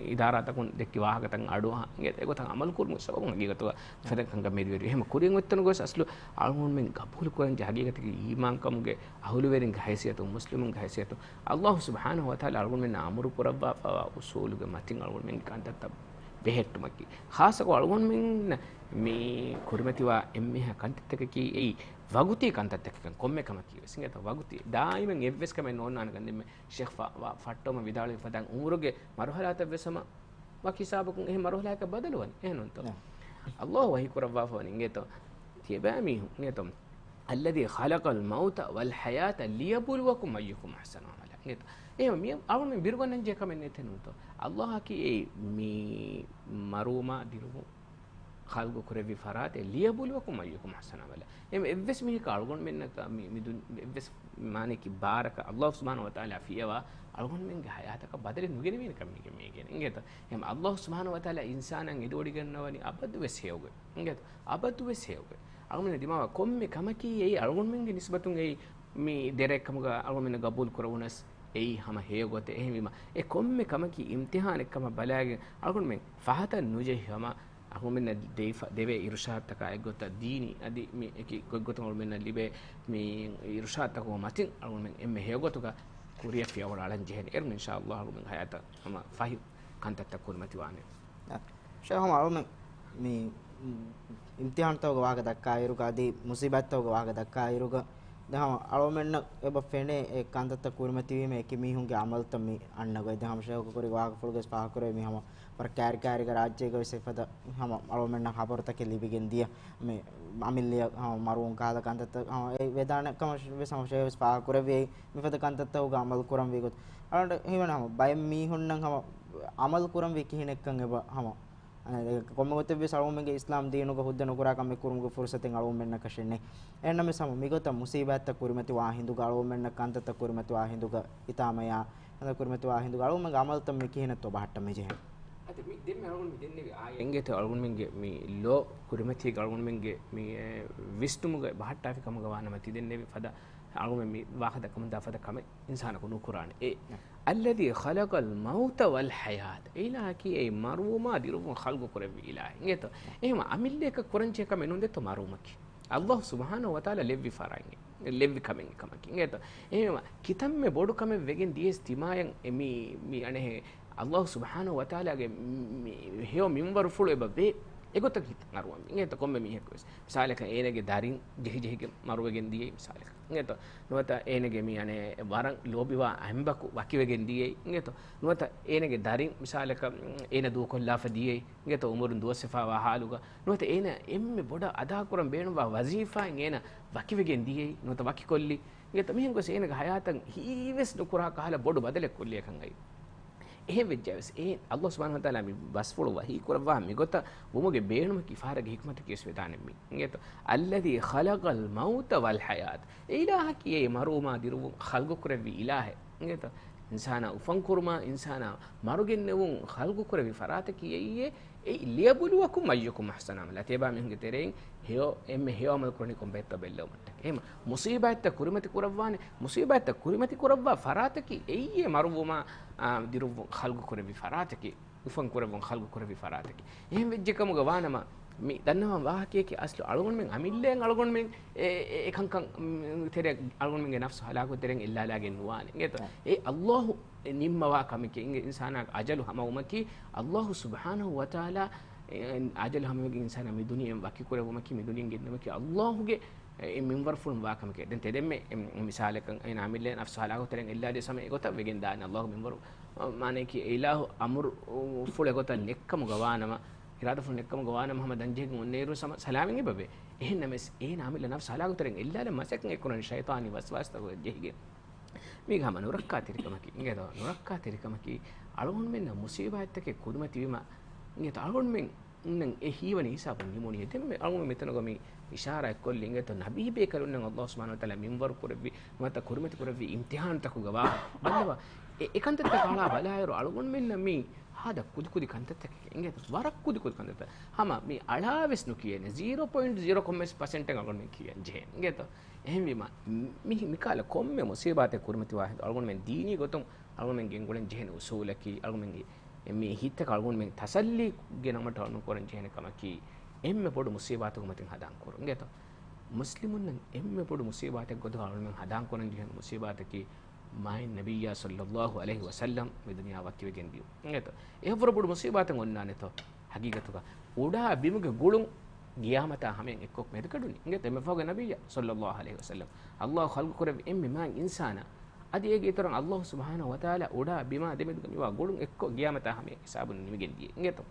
އިދާރާތަކުން ދެއްކި ވާހަކަތައް އަޑުއަހާ އިނގޭތޯ. އެގޮތަށް އަމަލު ކުރުމުގެ ސަބަބުން ހަގީގަތުގަ އެފަދަ ކަންކަން މެދުވެރި. އެހެން ކުރިއަށް އޮތްތަނުގަވެސް އަސްލު އަޅުގަނޑުމެން ގަބޫލު ކުރަންޖެހޭ ހަގީގަތަކީ އީމާންކަމުގެ އަހުލުވެރިންގެ ހައިސިއްޔަތުން، މުސްލިމުންގެ ހައިސިއްޔަތުން އައްލާހު ސުބްޙާނަހު ވަތަޢާލާ އަޅުގަނޑުމެންނަށް އަމުރު ކުރައްވާފައިވާ އުޞޫލުގެ މަތިން އަޅުގަނޑުމެންގެ ކަންތައްތައް ބެހެއްޓުމަކީ. ޚާއްޞަކޮށް އަޅުގަނޑުމެންނަށް މި ކުރިމަތިވާ އެންމެހާ ކަންތައްތަކަކީ އެއީ ވަގުތީ ކަންތައްތަކެއްކަން ކޮންމެ ކަމަކީ ވެސް އިނގޭތޯ. ވަގުތީ ދާއިމަށް އެއްވެސް ކަމެއް ނޯންނާނެ ކަން ދެންމެ ޝޭޚް ފަ-، ފަ-، ފައްޓަވަމަ ވިދާޅުވި ފަދައިން އުމުރުގެ މަރުހަލާތައް ވެސް ހަމަ ވަކި ހިސާބަކުން އެހެން މަރުހަލާއަކަށް ބަދަލުވަނީ. އެހެންނޫންތޯ؟ ނަ. އައްލާހު ވަޙީ ކުރައްވާފަވަނީ އިނގޭތޯ. ތިޔަބައިމީހުން އިނގޭތޯ. الذي خلق الموت والحياة ليبلوكم أيكم أحسن عملا. އިނގޭތޯ. އެހެން މި އަޅުގަނޑުމެން ބިރުގަންނަންޖެހޭ ކަމެއް ނެތޭ ނޫންތޯ. އައްލާހަކީ އެ މި މަރުވުމާ ދިރުވުން ޚަލްގު ކުރެއްވި ފަރާތެއް، ليبلوكم أيكم أحسن عملا. އެ އެއްވެސް މީހަކަށް އަޅުގަނޑުމެންނަކަށް މި، މި ދުން-، އެއްވެސް މާނައަކީ ބާރަކަށް އައްލާހު ސުބްޙާނަހު ވަތަޢާލާ ފިޔަވާ އަޅުގަނޑުމެންގެ ހަޔާތަކަށް ބަދަލެއް ނުގެނެވޭނެ ކަމެއް މީގެ މޭގެން އިނގޭތޯ. އެހެން އައްލާހު ސުބްޙާނަހު ވަތަޢާލާ އިންސާނާއަށް އެދުވޮޑިގަންނަވަނީ އަބަދުވެސް ހެޔޮގޮތް އިނގޭތޯ. އަބަދުވެސް ހެޔޮގޮތް. އަޅުގަނޑުމެން ދިމާވާ ކޮންމެ ކަމަކީ އެއީ އަޅުގަނޑުމެންގެ ނިސްބަތުން އެއީ މި ދެރައެއްކަމުގަ އަޅުގަނޑުމެންނަށް ގަބޫލު ކުރެވުނަސް އެއީ ހަމަ ހެޔޮ ގޮތެއް. އެހެންވީމަ އެ ކޮންމެ ކަމަކީ އިމްތިޙާނެއް ކަމަށް ބަލާގެން އަޅުގަނޑުމެން ފަހަތަށް ނުޖެހި ހަމަ އަހުމެންނަށް ދެވިފަ-، ދެވޭ އިރުޝާދުތަކާ އެއްގޮތަށް ދީނީ އަދި މި އެކި ގޮތްގޮތުން އަޅުމެންނަށް ލިބޭ މި އިރުޝާދުތަކުގެ މަތިން އަޅުމެން އެންމެ ހެޔޮގޮތުގަ ކުރިއަށް ފިޔަވަޅަށް އަޅަން ޖެހޭނެ. އޭރުން އިންޝާﷲ އަޅުމެން ހަޔާތަށް ހަމަ ފަހި ކަންތައްތައް ކުރިމަތިވާނެ. ޝޭޚް ހަމަ އަޅުމެން މި އިމްތިޙާނުތަކުގެ ވާހަކަ ދައްކާއިރުގަ އަދި މުސީބާތްތަކުގެ ވާހަކަ ދައްކާއިރުގަ ދެން ހަމަ އަޅުމެންނަށް އެބަ ފެނޭ އެ ކަންތައްތައް ކުރިމަތިވީމަ އެކި މީހުންގެ ޢަމަލުތައް މި އަންނަ ގޮތް. ދެން ހަމަ ޝޭޚް ކުރި ވާހަކަފުޅުގަސް ފާހަގަކުރެވޭ މި ހަމަ ވަރަށް ކައިރި ކައިރީގަ ރާއްޖޭގަ ވެސް އެފަދަ ހަމަ އަޅުމެންނަށް ޚަބަރުތަކެއް ލިބިގެން ދިޔަ މި އަމިއްލައަށް ހަމަ މަރުވުން ކަހަލަ ކަންތައްތައް ހަމަ އެ ވެދާނެ ކަމަށް ވެސް ހަމަ ޝޭޚް ވެސް ފާހަގަކުރެއްވި މިފަދަ ކަންތައްތަކުގަ ޢަމަލު ކުރަންވީ ގޮތް. އަޅުގަނޑަށް ހީވަނީ ހަމަ ބައެއް މީހުންނަށް ހަމަ ޢަމަލު ކުރަންވީ ކިހިނެއްކަން އެބަ ހަމަ ކޮންމެ ގޮތެއްވެސް އަޅުގަނޑުމެންގެ އިސްލާމް ދީނުގަ ހުއްދަ ނުކުރާ ކަމެއް ކުރުމުގެ ފުރުޞަތެއް އަޅުގަނޑުމެންނަކަށެއް ނެތް. އެހެންނަމަވެސް ހަމަ މިގޮތަށް މުސީބާތްތައް ކުރިމަތިވާ ހިނދުގަ އަޅުގަނޑުމެންނަށް ކަންތައްތައް ކުރިމަތިވާ ހިނދުގަ ހިތާމަޔާ ކަންތައް ކުރިމަތިވާ ހިނދުގަ އަޅުގަނޑުމެންގެ ޢަމަލުތައް މި ކިހިނެއްތޯ ބަހައްޓަން މިޖެހޭ. އަދި މި ދެންމެ އަޅުގަނޑު މި ދެންނެވި އާޔަތް އިނގޭތޯ އަޅުގަނޑުމެންގެ މި ލޯ ކުރިމަތީގަ އަޅުގަނޑުމެންގެ މި، އެ، ވިސްނުމުގަ ބަހައްޓާފި ކަމުގަ ވާނަމަ ތި ދެންނެވި ފަދަ އަޅުގަނޑުމެން މި ވާހަކަ ދައްކަމުންދާ ފަދަ ކަމެއް އިންސާނަކު ނުކުރާނެ. އެ، ނަ. الذي خلق الموت والحياة. އެއިލާހަކީ އެ މަރުވުމާ ދިރުވުން ޚަލްގު ކުރެއްވި އިލާހެއް. އިނގޭތޯ؟ އެހެންވީމަ އަމިއްލައަކަށް ކުރަންޖެހޭ ކަމެއް ނޫން ދެއްތޯ މަރުވުމަކީ. އައްލާހު ސުބްޙާނަހު ވަތަޢާލާ ލެއްވި ފަރާތް އެ، ލެއްވި ކަމެއް ކަމަކީ. އިނގޭތޯ؟ އެހެންވީމަ ކިތަންމެ ބޮޑު ކަމެއް ވެގެން ދިޔަސް ތިމާޔަށް އެ މި، މި އަނެއް އައްލާހު ސުބްޙާނަހު ވަތަޢާލާގެ މި ހެޔޮ މިންވަރުފުޅު އެބަ ވޭ. އެގޮތަށް ހިތަށް އަރުވަން ވީ. އިނގޭތޯ ކޮންމެ މީހަކު ވެސް. މިސާލަކަށް އޭނަގެ ދަރިން ޖެހި ޖެހިގެން މަރުވެގެން ދިޔައީ މިސާލަކަށް. އިނގޭތޯ ނުވަތަ އޭނަގެ މި އަނެއް ވަރަށް ލޯބިވާ އަނބަކު ވަކިވެގެން ދިޔައީ. އިނގޭތޯ ނުވަތަ އޭނަގެ ދަރިން މިސާލަކަށް އޭނަ ދޫކޮށްލާފަ ދިޔައީ. އިނގޭތޯ އުމުރުން ދުވަސްވެފައިވާ ހާލުގަ. ނުވަތަ އޭނަ އެންމެ ބޮޑަށް އަދާކުރަން ބޭނުންވާ ވަޒީފާއިން އޭނަ ވަކިވެގެން ދިޔައީ. ނުވަތަ ވަކިކޮށްލީ. އިނގޭތޯ މިހެން ގޮސް އޭނަގެ ހަޔާތަށް ހީވެސް ނުކުރާ ކަހަލަ ބޮޑު ބަދަލެއް ކޮށްލި އެކަން އައި. އެހެން ވެއްޖާވެސް އެ ﷲ ސުބްޙާނަހޫ ވަތަޢާލާ މި ބަސްފުޅު ވަޙީ ކުރައްވާ މިގޮތަށް ވުމުގެ ބޭނުމަކީ ފަހަރަކީ ޙިކްމަތަކީ ވެސް ވެދާނެ މީ. އިނގޭތޯ؟ الذي خلق الموت والحياة. އެ އިލާހަކީ އެ މަރުވުމާ ދިރުވުން ޚަލްޤު ކުރެއްވި އިލާހެއް. އިނގޭތޯ؟ އިންސާނާ އުފަން ކުރުމާ، އިންސާނާ މަރުގެންނެވުން ޚަލްޤު ކުރެއްވި ފަރާތަކީ އެއީ. އެ ليبلوكم أيكم أحسن عملا. ތިޔަބައިމީހުންގެ ތެރެއިން ހެޔޮ، އެންމެ ހެޔޮ ޢަމަލު ކުރަނީ ކޮން ބައެއްތޯ ބެއްލެވުމަށްޓަކައި. އެހެން މުޞީބާތްތައް ކުރިމަތި ކުރައްވާނެ، މުޞީބާތްތައް ކުރިމަތި ކުރައްވާ ފަރާތަކީ އެއީ އެ މަރުވުމާ، އާ، ދިރުއްވުން ޚަލްޤު ކުރެއްވި ފަރާތަކީ، އުފަން ކުރެއްވުން ޚަލްޤު ކުރެއްވި ފަރާތަކީ. އެހެން ވެއްޖެ ކަމުގަ ވާނަމަ، މި ދަންނަވާ ވާހަކަޔަކީ އަސްލު އަޅުގަނޑުމެން އަމިއްލައިން އަޅުގަނޑުމެން އެ، އެ، އެކަންކަން، މް، ތެރެ އަޅުގަނޑުމެންގެ ނަފްސު ހަލާކު ތެރެއިން އެއްލާލާގެން ނުވާނެ. އިނގޭތޯ؟ އެ ﷲ ނިންމަވާ ކަމެކޭ. އިނގޭ އިންސާނާގެ އަޖަލު ހަމަވުމަކީ ﷲ ސުބްޙާނަހޫ ވަތަޢާލާ، އެ، އަޖަލު ހަމަވެގެން އިންސާނާ މި ދުނިޔެއިން ވަކިކުރެއްވުމަކީ، މި ދުނިޔެއިން ގެންދިއުމަކީ ﷲ ގެ އެ މިންވަރުފުޅުން ވާ ކަމެކޭ. ދެން ތެދެއްމެ މިސާލަކަށް އޭނަ އަމިއްލައިން ނަފްސު ހަލާކު ތެރެއިން އެއްލާލި ސަމަ އެގޮތަށް ވެގެން ދާނެ. ﷲ ގެ މިންވަރު، މާނަޔަކީ އެ އިލާހު އަމުރުފުޅު އެގޮތަށް ނެއްކަމުގަ ވާނަމަ، އިރާދަފުޅު ނެއްކަމުގަ ވާނަމަ ހަމަ ދަންޖެހިގެން އޮންނައިރު ސަމަ ސަލާމަތް އެބަވޭ. އެހެން ނަމަވެސް އޭނަ އަމިއްލަ ނަފްސު ހަލާކު ތެރެއިން އެއްލާލަން މަސައްކަތް އެއްކުރަނީ ޝައިޠާނީ ވަސްވާސްތަކުގަ ޖެހިގެން. މީގަ ހަމަ ނުރައްކާތެރިކަމަކީ، އިނގޭތޯ؟ ނުރައްކާތެރިކަމަކީ އަޅުގަނޑުމެންނަށް މުޞީބާތްތަކެއް ކުރިމަތިވީމަ، އިނގޭތޯ؟ އަޅުގަނޑުމެންނަށް އެ ހީވަނީ ހިސާބުން ނިމުނީ. ދެންމެ އަޅުގަނޑު މިތަނުގަ މި އިޝާރާތް ކޮށްލި، އިނގޭތޯ؟ ނަބީ ބޭކަލުންނަށް ﷲ ސުބްޙާނަހޫ ވަތަޢާލާ މިންވަރު ކުރެއްވި، ނުވަތަ ކުރިމަތި ކުރެއްވި އިމްތިޙާންތަކުގަ ވާ ބައްލަވާ. އެ، އެ ކަންތައްތަކަށް އަޅާ ބަލާއިރު އަޅުގަނޑުމެންނަށް މީ ހާދަ ކުދިކުދި ކަންތައްތަކެއް، އިނގޭތޯ؟ ވަރަށް ކުދިކުދި ކަންތައްތައް. ހަމަ މި އަޅާވެސް ނުކިޔޭނެ. ޒީރޯ ޕޮއިންޓް ޒީރޯ ކޮންމެސް ޕަސެންޓެއް އަޅުގަނޑުމެން ކިޔަން ޖެހޭނެ. އިނގޭތޯ؟ އެހެންވީމަ، މި، މިކާލަ ކޮންމެ މުޞީބާތެއް ކުރިމަތިވާ ހިނދު އަޅުގަނޑުމެން ދީނީ ގޮތުން އަޅުގަނޑުމެން ގެންގުޅެން ޖެހޭނެ އުޞޫލަކީ، އަޅުގަނޑުމެންގެ މި ހިތްތަކަށް އަޅުގަނޑުމެން ތަސައްލީ ގެނައުމަށްޓަކައި އަޅުގަނޑު ކުރަން ޖެހޭނެ ކަމަކީ، އެންމެ ބޮޑު މުޞީބާތަކުގެ މަތިން ހަނދާން ކުރުން. އިނގޭތޯ؟ މުސްލިމުންނަށް އެންމެ ބޮޑު މުޞީބާތެއް ގޮތުގަ އަޅުގަނޑުމެން ހަނދާން ކުރަން ޖެހޭނެ މުޞީބާތަކީ، މާތް ނަބިއްޔާ ޞައްލައްލާހު ޢަލައިހި ވަސައްލަމް މި ދުނިޔެއާ ވަކިވެގެން ދިޔުން. އިނގޭތޯ؟ އެއަށްވުރެ ބޮޑު މުޞީބާތެއް އޮންނާނެތޯ؟ ހަގީގަތުގަ އުޑާ ބިމުގެ ގުޅުން ގިޔާމަތާ ހަމަޔަށް އެއްކޮށް މެދުކެޑުނީ. އިނގޭތޯ؟ އެންމެ ފަހުގެ ނަބިއްޔާ ޞައްލައްލާހު ޢަލައިހި ވަސައްލަމް. ﷲ ޚަލްޤު ކުރެއްވި އެންމެ މާތް އިންސާނާ. އަދި އޭގެ އިތުރަށް ﷲ ސުބްޙާނަހޫ ވަތަޢާލާ އުޑާ ބިމާ ދެމެދުގަ މިވާ ގުޅުން އެއްކޮށް ގިޔާމަތާ ހަމަޔަށް ހިސާބުން ނިމިގެން ދިޔަ. އިނގޭތޯ؟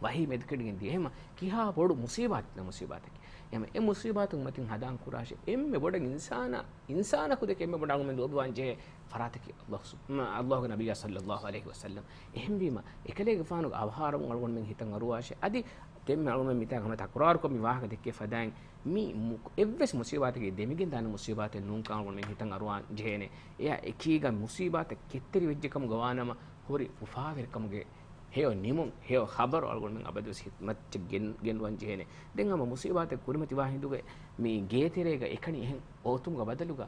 ވަޙީ މެދުކެޑިގެން ދިޔަ. އެހެންމަ ކިހާ ބޮޑު މުޞީބާތެއް، މުޞީބާތަކީ. އެހެންމަ އެ މުޞީބާތުން މަތިން ހަނދާން ކުރާށޭ، އެންމެ ބޮޑަށް އިންސާނާ، އިންސާނަކު ދެކެ އެންމެ ބޮޑަށް އަޅުގަނޑުމެން ލޯބިވާން ޖެހޭ ފަރާތަކީ ﷲ ސު-، މަ-، ﷲގެ ނަބިއްޔާ ޞައްލައްލާހު ޢަލައިހި ވަސައްލަމް. އެހެންވީމަ، އެކަލޭގެފާނުގެ އަވަހާރަވުން އަޅުގަނޑުމެން ހިތަށް އަރުވާށޭ. އަދި ދެންމެ އަޅުގަނޑުމެން މިތާ ހަމަ ތަކުރާރުކޮށް މި ވާހަކަ ދެއްކޭ ފަދައިން، މި މު-، އެއްވެސް މުޞީބާތަކެއް ދެމިގެން ދާނެ މުޞީބާތެއް ނޫންކަން އަޅުގަނޑުމެން ހިތަށް އަރުވާން ޖެހޭނެ. އެއާ އެކީގަ މުޞީބާތައް ކެތްތެރި ވެއްޖެ ކަމުގަ ވާނަމަ، ހުރި އުފާވެރިކަމުގެ ހެޔޮ ނިމުން، ހެޔޮ ޚަބަރު އަޅުގަނޑުމެން އަބަދުވެސް ހިތް-، މައްޗަށް ގެން-، ގެންދަވަން ޖެހޭނެ. ދެން ހަމަ މުޞީބާތެއް ކުރިމަތިވާ ހިނދުގެ މި ގޭތެރޭގަ އެކަނި އެހެން އޮތުމުގެ ބަދަލުގަ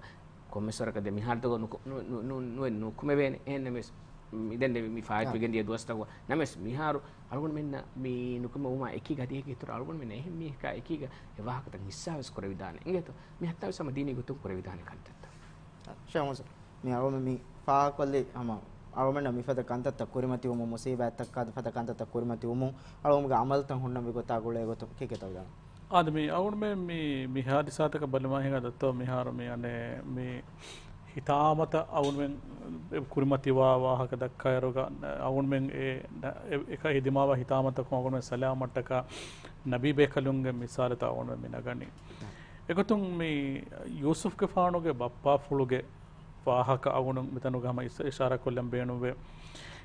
ކޮންމެސް ވަރަކަށް ދެ މިހާރު ދޮގަ ނުކު-، ނު-، ނު-، ނު-، ނު-، ނުކުމެވޭނެ. އެހެން ނަމަވެސް، މި ދެން ދެ މި ފާއިތުވެގެން ދިޔަ ދުވަސްތަކުގަ ނަމަވެސް މިހާރު އަޅުގަނޑުމެންނަށް މި ނުކުމެވުމާ އެކީގަ އަދި އޭގެ އިތުރަށް އަޅުގަނޑުމެންނަށް އެހެން މީހަކާ އެކީގަ އެ ވާހަކަތައް ހިއްސާވެސް ކުރެވިދާނެ. އިނގޭތޯ؟ މި ހައްތާވެސް ހަމަ ދީނީ ގޮތުން ކުރެވިދާނެ ކަންތައްތައް. ޝޭޚް މުހްސިން، މި އަޅުގަނޑު މި ފާހަގަކޮށްލި ހަމަ އަޅުގަނޑުމެންނަށް މިފަދަ ކަންތައްތައް ކުރިމަތިވުމުން، މުޞީބާތްތަކާ ފަދަ ކަންތައްތައް ކުރިމަތިވުމުން އަޅުގަނޑުމެންގެ ޢަމަލުތައް ހުންނަންވީ ގޮތާ ގުޅޭ ގޮތުން ކީކޭތޯ ވިދާނެ؟ އާދެ، މި އަޅުގަނޑުމެން މި، މި ހާދިސާތަކަށް ބަލަމާ ހިނގާ ދައްތޯ މިހާރު މި އަނެއް މި ހިތާމަތައް އަޅުގަނޑުމެން ކުރިމަތިވާ ވާހަކަ ދައްކާއިރުގަ އަޅުގަނޑުމެން އެ، އެ، އެކަ ހިދިމާވާ ހިތާމަތަކުން އަޅުގަނޑުމެން ސަލާމަތްޓަކާ ނަބީ ބޭކަލުންގެ މިސާލުތައް އަޅުގަނޑުމެން މި ނަގަނީ. އެގޮތުން މި ޔޫސުފްގެފާނުގެ ބައްޕާފުޅުގެ ވާހަކަ އަޅުގަނޑު މިތަނުގަ ހަމަ އިސް-، އިޝާރާތް ކޮށްލަން ބޭނުންވޭ.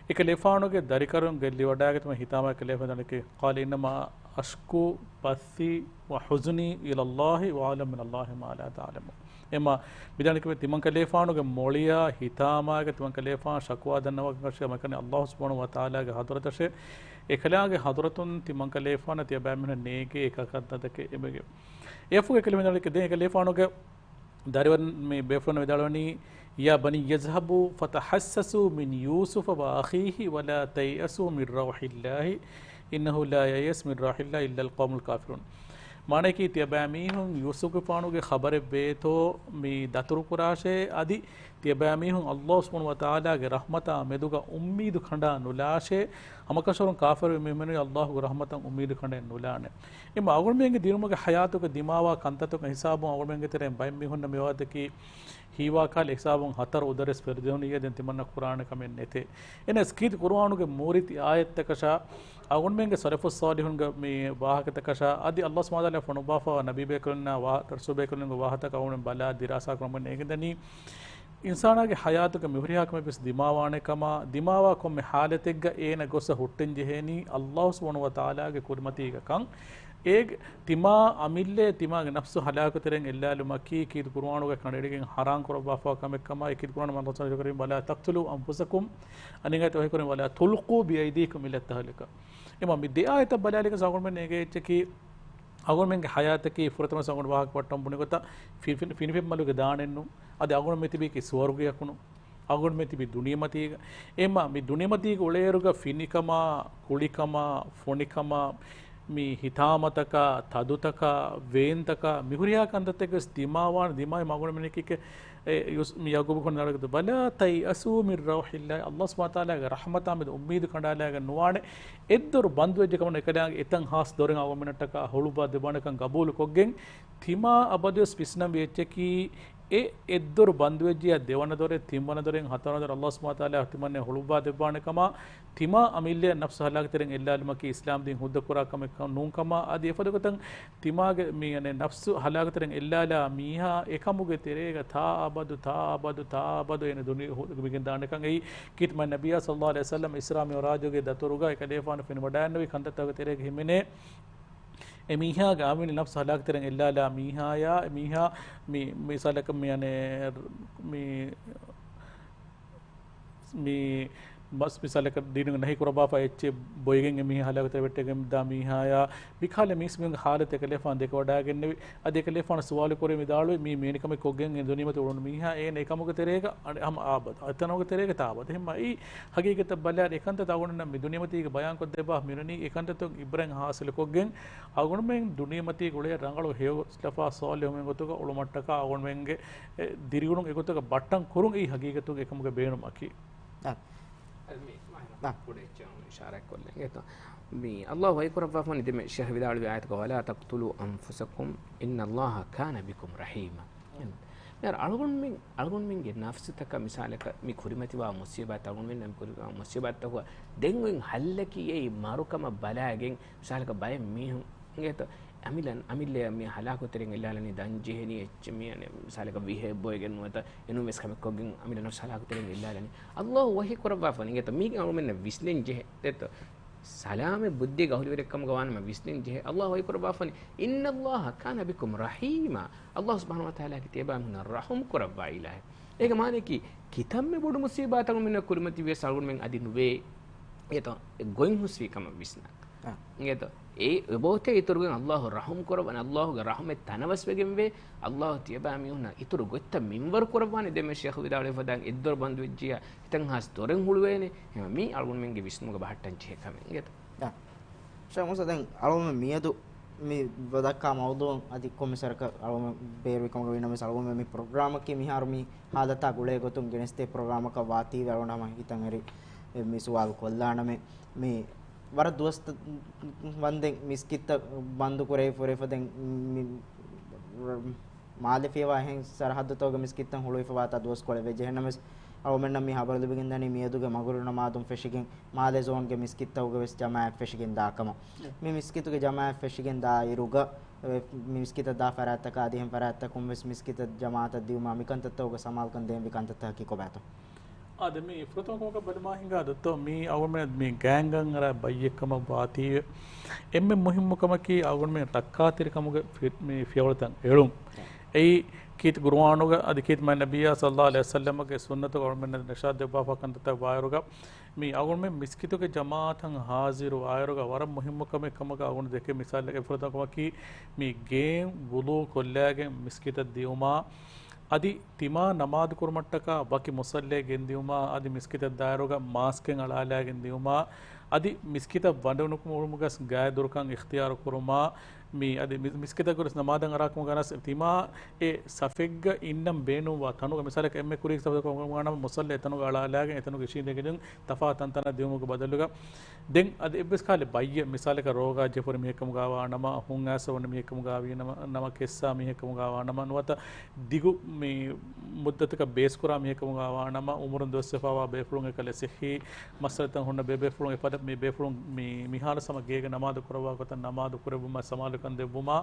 އެކަލޭފާނުގެ ދަރިކަލުން ގެއްލިވަޑައިގަތުމަށް ހިތާމަ އެކަލޭފާނު ދަނޑަކީ، قال إنما أشكو بثي وحزني إلى الله وأعلم من الله ما لا تعلمون. އެމާ މިދަނޑަކީ ތިމަންކަލޭފާނުގެ މޮޅިޔާ ހިތާމާގެ ތިމަންކަލޭފާނު ޝަކުވާ ދަންނަވާ ކަށި މަކަނި ﷲ ސުބްޙާނަހޫ ވަތަޢާލާގެ ޙަޟްރަތަށޭ. އެކަލާނގެ ޙަޟްރަތުން ތިމަންކަލޭފާނަށް ތިޔަބައިމީހުންނަށް ނޭނގޭ އެކަކަށް ދަނޑަކެއް އެބަގެ. އެއަށްފަހުގެ ކަލޭމެން ދަނޑަކީ ދެން އެކަލޭފާނުގެ ދަރިވަރުން މި ބޭފުޅުން ވިދާޅުވަނީ، يا بني اذهبوا فتحسسوا من يوسف وأخيه ولا تيأسوا من روح الله إنه لا ييأس من روح الله إلا القوم الكافرون. މާނައަކީ، ތިޔަބައިމީހުން ޔޫސުފްގެފާނުގެ ޚަބަރެއް ވޭތޯ މި ދަތުރުކުރާށޭ، އަދި ތިޔަބައިމީހުން ﷲ ސުބްޙާނަހޫ ވަތަޢާލާގެ ރަޙްމަތާ މެދުގަ އުއްމީދު ކަނޑާ ނުލާށޭ. ހަމަކަށަވަރުން ކާފަރުވި މީހުން ﷲގެ ރަޙްމަތަށް އުއްމީދު ކަނޑައެއް ނުލާނެ. އެމަ އަޅުގަނޑުމެންގެ ދިރުމުގެ ޙަޔާތުގެ ދިމާވާ ކަންތައްތަކުގެ ހިސާބުން އަޅުގަނޑުމެންގެ ތެރެއިން ބައެއް މީހުންނަށް މިވާތަކީ ހީވާ ކާލެ ހިސާބުން ހަތަރު އުދަރެސް ފެރިދެވުނީ ދެން ތިމަންނަ ކުރާނެ ކަމެއް ނެތޭ. އެނަސް ކީރިތި ޤުރުއާނުގެ މޫރިތި އާޔަތްތަކަށާ، އަޅުގަނޑުމެންގެ ސަލަފުއް ޞާލިޙުންގެ މި ވާހަކަތަކަށާ، އަދި ﷲ ސުބްޙާނަހޫ ވަތަޢާލާ ފޮނުއްވާފައިވާ ނަބީބޭކަލުންނާ ވާ-، ރަސޫލުބޭކަލުންގެ ވާހަކަތަކަށް އަޅުގަނޑުމެން ބަލާ ދިރާސާ ކުރަމުން އެނގިދަނީ، އިންސާނާގެ ޙަޔާތުގެ މިހުރިހާ ކަމެއް ވެސް ދިމާވާނެ ކަމާ، ދިމާވާ ކޮންމެ ޙާލަތެއްގަ އޭނަ ގޮއްސަ ހުއްޓެން ޖެހޭނީ ﷲ ސުބްޙާނަހޫ ވަތަޢާލާގެ ކުރިމަތީގަ ކަން. އޭގެ ތިމާ އަމިއްލައަށް ތިމާގެ ނަފްސު ހަލާކުތެރެއިން އެއްލާލުމަކީ ކީރިތި ޤުރުއާނުގަ ކަނޑައެޅިގެން ޙަރާން ކުރައްވާފައިވާ ކަމެއް ކަމާ، އެ ކީރިތި ޤުރުއާނުގެ މަންޠަޤު ސަރަޙަ ކުރީމް، "ولا تقتلوا أنفسكم" އަނެއް އާޔަތު ވަޙީ ކުރީމް، "ولا تلقوا بأيديكم إلى التهلكة." އެމަ މި ދެ އާޔަތަށް ބަލާލިގެން އަޅުގަނޑުމެން އެނގޭ އެއްޗަކީ، އަޅުގަނޑުމެންގެ ޙަޔާތަކީ ފުރަތަމަ އަޅުގަނޑު ވާހަކަ ވައްޓަން ބުނި ގޮތަށް ފި-، ފި-، ފިނިފެންމަލުގެ ދާނެއްނު. އަދި އަޅުގަނޑު މި ތިބީކީ ސުވަރުގެއަކުނު. އަޅުގަނޑުމެން ތިބީ ދުނިޔެމަތީގަ. އެމަ މި ދުނިޔެމަތީގަ އުޅޭއިރުގަ ފިނިކަމާ، ކުޅިކަމާ، ފޮނިކަމާ، މި ހިތާމަތަކާ، ތަދުތަކާ، ވޭންތަކާ، މިހުރިހާ ކަންތައްތަކެއް ވެސް ދިމާވާނެ، ދިމާވި މަގުނަމެނެކީ އެ ޔުސް-، މި ޔަޢުޤޫބު ކޮން ނަޑަގަތު، "ولا تيأسوا من روح الله." ﷲ ސުބްޙާނަހޫ ވަތަޢާލާގެ ރަޙްމަތާ މެދު އުއްމީދު ކަނޑާލާގެން ނުވާނެ. އެއްދޮރު ބަންދުވެއްޖެ ކަމުން އެކަލާނގެ އެތައް ހާސް ދޮރެއް އަޅުގަނޑުމެންނަށްޓަކާ ހުޅުއްވާ ދެއްވާނެކަން ގަބޫލު ކޮށްގެން، ތިމާ އަބަދުވެސް ވިސްނަންވީ އެއްޗަކީ، އެ އެއްދޮރު ބަންދުވެއްޖިޔާ ދެވަނަ ދޮރެއް، ތިންވަނަ ދޮރެއް، ހަތަރުވަނަ ދޮރެއް ﷲ ސުބްޙާނަހޫ ވަތަޢާލާ ތިމަންނަ ހުޅުއްވާ ދެއްވާނެ ކަމާ، ތިމާ އަމިއްލައަށް ނަފްސު ހަލާކުތެރެއިން އެއްލާލުމަކީ އިސްލާމްދީން ހުއްދަ ކުރާ ކަމެއް ނޫން ކަމާ، އަދި އެފަދަ ގޮތަށް ތިމާގެ މި އަނެއް ނަފްސު ހަލާކުތެރެއިން އެއްލާލާ މީހާ އެކަމުގެ ތެރޭގަ ތާ އަބަދު، ތާ އަބަދު، ތާ އަބަދު އޭނަ ދުނިޔެ ހު-، މިގެން ދާނެކަން އެއީ ކީރިތި މާތް ނަބިއްޔާ ޞައްލައްލާހު ޢަލައިހި ވަސައްލަމް އިސްރާ މިޢުރާޖުގެ ދަތުރުގަ އެކަލޭގެފާނު ފެނިވަޑައިގެންނެވި ކަންތައްތަކުގެ ތެރޭގަ ހިމެނޭ. އެ މީހާގެ އަމިއްލަ ނަފްސު ހަލާކުތެރެއިން އެއްލާލާ މީހާޔާ، އެ މީހާ މި މިސާލަކަށް މި އަނެއް މި މި ބަސް މިސާލަކަށް ދީނުގެ ނަހީ ކުރައްވާފަ އެއްޗެއް ބޮއިގެން އެ މީހާ ހަލާކުތެރިވެއްޓެގެން ދާ މީހާޔާ، މިކަހަލަ މީސްމީހުންގެ ހާލަތެއް އެކަލޭފާނު ދެކެވަޑައިގެންނެވި. އަދި އެކަލޭފާނު ސުވާލު ކުރި ވިދާޅުވި މީ މިވެނި ކަމެއް ކޮށްގެން އެ ދުނިޔެމަތި އުޅުނު މީހާ އޭނަ އެކަމުގެ ތެރޭގަ އަނެއް ހަމަ އާބަދު. އެތަނުގެ ތެރޭގަ ތާބަދު. އެހެންމަ އީ ހަގީގަތަށް ބަލާއިރު އެކަންތައް އަޅުގަނޑުމެންނަށް މި ދުނިޔެމަތީގަ ބަޔާންކޮށްދެއްވާ މިރަނީ އެކަންތައްތަކުން އިބްރަތް ހާސިލުކޮށްގެން އަޅުގަނޑުމެން ދުނިޔެމަތީގަ އުޅޭ ރަނގަޅު ހެޔޮ ސަލަފާ ޞާލިޙުންގެ ގޮތުގަ އުޅުމަށްޓަކާ އަޅުގަނޑުމެންގެ އެ ދިރިއުޅުން އެގޮތުގަ ބައްޓަން ކުރުން އެއީ ހަގީގަތުގެ އެކަމުގެ ބޭނުމަކީ. އާ. އަދި މި މާހިރު އާ. ކުޑައެއްޗެއް އިޝާރާތް ކޮށްލަން. އެތަ، މި ﷲ ވަޙީ ކުރައްވާފަނި ދެމެ ޝޭޚް ވިދާޅުވި އާޔަތުގަ، "ولا تقتلوا أنفسكم إن الله كان بكم رحيما." މިހާރު އަޅުގަނޑުމެން، އަޅުގަނޑުމެންގެ ނަފްސުތަކަށް މިސާލަކަށް މި ކުރިމަތިވާ މުޞީބާތް، އަޅުގަނޑުމެންނަށް މި ކުރިމަތިވާ މުޞީބާތްތަކުގަ ދެން އޮތް ހައްލަކީ އެއީ މަރުކަމަށް ބަލާގެން މިސާލަކަށް ބައެއް މީހުން އިނގޭތޯ؟ އަމިއްލަ، އަމިއްލައަށް މި ހަލާކުތެރެއިން އެއްލާލަނީ ދަން ޖެހެނީ އެއްޗެއް މި އަނެއް މިސާލަކަށް ވިހައެއް ބޮއެގެން ނުވަތަ އެނޫން ވެސް ކަމެއް ކޮށްގެން އަމިއްލަ ނަފްސު ހަލާކުތެރެއިން އެއްލާލަނީ. ﷲ ވަޙީ ކުރައްވާފަނި އިނގޭތޯ؟ މީގެ އަޅުމެންނަށް ވިސްނެން ޖެހޭ ދެއްތޯ؟ ސަލާމަތް ބުއްދީގެ އަހުލުވެރިއެއްކަމުގަ ވާނަމަ ވިސްނެން ޖެހޭ. ﷲ ވަޙީ ކުރައްވާފަނި، "إن الله كان بكم رحيما." ﷲ ސުބްޙާނަހޫ ވަތަޢާލާ ކީ ތިޔަބައިމީހުންނަށް ރަޙުމް ކުރައްވާ އިލާހެއް. އޭގެ މާނައަކީ ކިތަންމެ ބޮޑު މުޞީބާތަކުން މިނަށް ކުރިމަތިވިޔަސް އަޅުގަނޑުމެން އަދި ނުވޭ އެތަ ގޮތް ހުސްވީ ކަމަށް ވިސްނާ. އާ. އިނގޭތޯ؟ އެ އެބައޮތޭ އިތުރުގެން ﷲ ރަޙުމް ކުރައްވާނެ، ﷲގެ ރަޙުމެއް ތަނަވަސްވެގެންވޭ، ﷲ ތިޔަބައިމީހުންނަށް އިތުރު ގޮތްތައް މިންވަރު ކުރައްވާނެ. ދެމެ ޝޭޚް ވިދާޅުވި ފަދައިން އެއްދޮރު ބަންދުވެއްޖިޔާ އެތަން ހާސް ދޮރެއް ހުޅުވޭނެ. އެހެން މީ އަޅުގަނޑުމެންގެ ވިސްނުމުގަ ބަހައްޓަން ޖެހޭ ކަމެއް. އިނގޭތޯ؟ އާ. ޝޭޚް މޫސާ، ދެން އަޅުގަނޑު މިއަދު މި ދައްކާ މައުޟޫޢު އަދި ކޮންމެ ސަރަކަށް އަޅުގަނޑު ބޭރުވި ކަމުގަ ވީނަމަވެސް، އަޅުގަނޑު މި ޕްރޮގްރާމަކީ މިހާރު މި ހާލަތާ ގުޅޭ ގޮތުން ގެނެސްދޭ ޕްރޮގްރާމަކަށް ވާތީވެ އަޅުގަނޑު ހަމަ ހިތަށް އެރި މި ސުވާލު ކޮށްލާނަމޭ. މި ވަރަށް ދުވަސް ވަންދެން މިސްކިތްތައް ބަންދު ކުރެވިފަ ދެން މި މާލެ ފިޔަވާ އެހެން ސަރަހައްދުތަކުގެ މިސްކިތްތައް ހުޅުވިފަވާތާ ދުވަސް ކޮޅެއް ވެއްޖެ. އެހެންނަމަވެސް، އަޅުގަނޑުމެންނަށް މި ހަބަރު ލިބިގެންދަނީ މިއަދުގެ މަގުރިބު ނަމާދުން ފެށިގެން މާލެ ޒޯންގެ މިސްކިތްތަކުގަ ވެސް ޖަމާއަތް ފެށިގެން ދާ ކަމަށް. މި މިސްކިތުގެ ޖަމާއަތް ފެށިގެން ދާ އިރުގަ، މި މިސްކިތަށް ދާ ފަރާތްތަކާ އަދި އެހެން ފަރާތްތަކުން ވެސް މިސްކިތަށް ޖަމާއަތަށް ދިއުމާ މިކަންތައްތަކުގަ ސަމާލުކަން ދޭންވީ ކަންތައްތަކަކީ ކޮބާތޯ؟ އާދެ، މި ފުރަތަމަ ކަމަކަށް ބަލަމާ ހިނގާ ދޮއްތޯ، މީ އަޅުގަނޑުމެން މި ގާތްގަނޑަށް ބައްޔެއްކަމަށް ވާތީވެ. އެންމެ މުހިއްމު ކަމަކީ އަޅުގަނޑުމެން ރައްކާތެރިކަމުގެ ފި-، މި ފިޔަވަޅުތައް އެޅުން. އެއީ ކީރިތި ޤުރުއާނުގަ އަދި ކީރިތި މާތް ނަބިއްޔާ ޞައްލައްލާހު ޢަލައިހި ވަސައްލަމަގެ ސުންނަތުގަ އަޅުގަނޑުމެންނަށް އިރުޝާދު ދެއްވާފަ ކަންތައްތައް ވާއިރުގަ، މި އަޅުގަނޑުމެން މިސްކިތުގެ ޖަމާޢަތަށް ހާޒިރު ވާއިރުގަ ވަރަށް މުހިއްމު ކަމެއް ކަމަކަށް އަޅުގަނޑު ދެކޭ މިސާލެއް އެފުރަތަމަ ކަމަކީ، މި ގެއިން ވުޟޫ ކޮށްލައިގެން މިސްކިތަށް ދިއުމާ، އަދި ތިމާ ނަމާދު ކުރުމަށްޓަކާ ވަކި މުޞައްލައެއް ގެންދިއުމާ، އަދި މިސްކިތަށް ދާއިރުގަ މާސްކެއް އަޅާލާގެން ދިއުމާ، އަދި މިސްކިތަށް ވަޑައިނުކުމުގަސް ގާތް ދުރަކަށް އިޚްތިޔާރު ކުރުމާ، މި އަދި މި-، މިސްކިތަށް ގުރިސް ނަމާދަށް އަރާ ކަމުގަ ވަނަސް ތިމާ އެ ސަފެއްގަ އިންނަން ބޭނުންވާ ތަނުގަ މިސާލަކަށް އެންމެ ކުރީ ސަފެއް ކަމުގަ ވާނަމަ މުސައްލަ އެތަނުގަ އަޅާލާގެން އެތަނުގަ އިށީނދެގެން ތަފާތު ތަންތަނަށް ދިއުމުގެ ބަދަލުގަ ދެން އަދި އެއްވެސް ކާލެ ބައްޔެއް މިސާލަކަށް ރޯގާ ޖެހިފަ ހުރި މީހެއް ކަމުގަ ވާނަމަ، ހުން އައިސް ވަންނަ މީހެއް ކަމުގަ ވީނަމަ، ނަމަ ކެއްސާ މީހެއް ކަމުގަ ވާނަމަ، ނުވަތަ ދިގު މި މުއްދަތަކަށް ބޭސްކުރާ މީހެއް ކަމުގަ ވާނަމަ، އުމުރުން ދުވަސްވެފަވާ ބޭފުޅުން އެކަލަ ސިއްހީ މައްސަލަތައް ހުންނަ ބޭބޭފުޅުން އެފަދަ މި ބޭފުޅުން މި މިހާރު ސަމަ ގޭގެ ނަމާދު ކުރައްވާ ގޮތަށް ނަމާދު ކުރެއްވުމަ ސަމާލުކަން ދެއްވުމާ،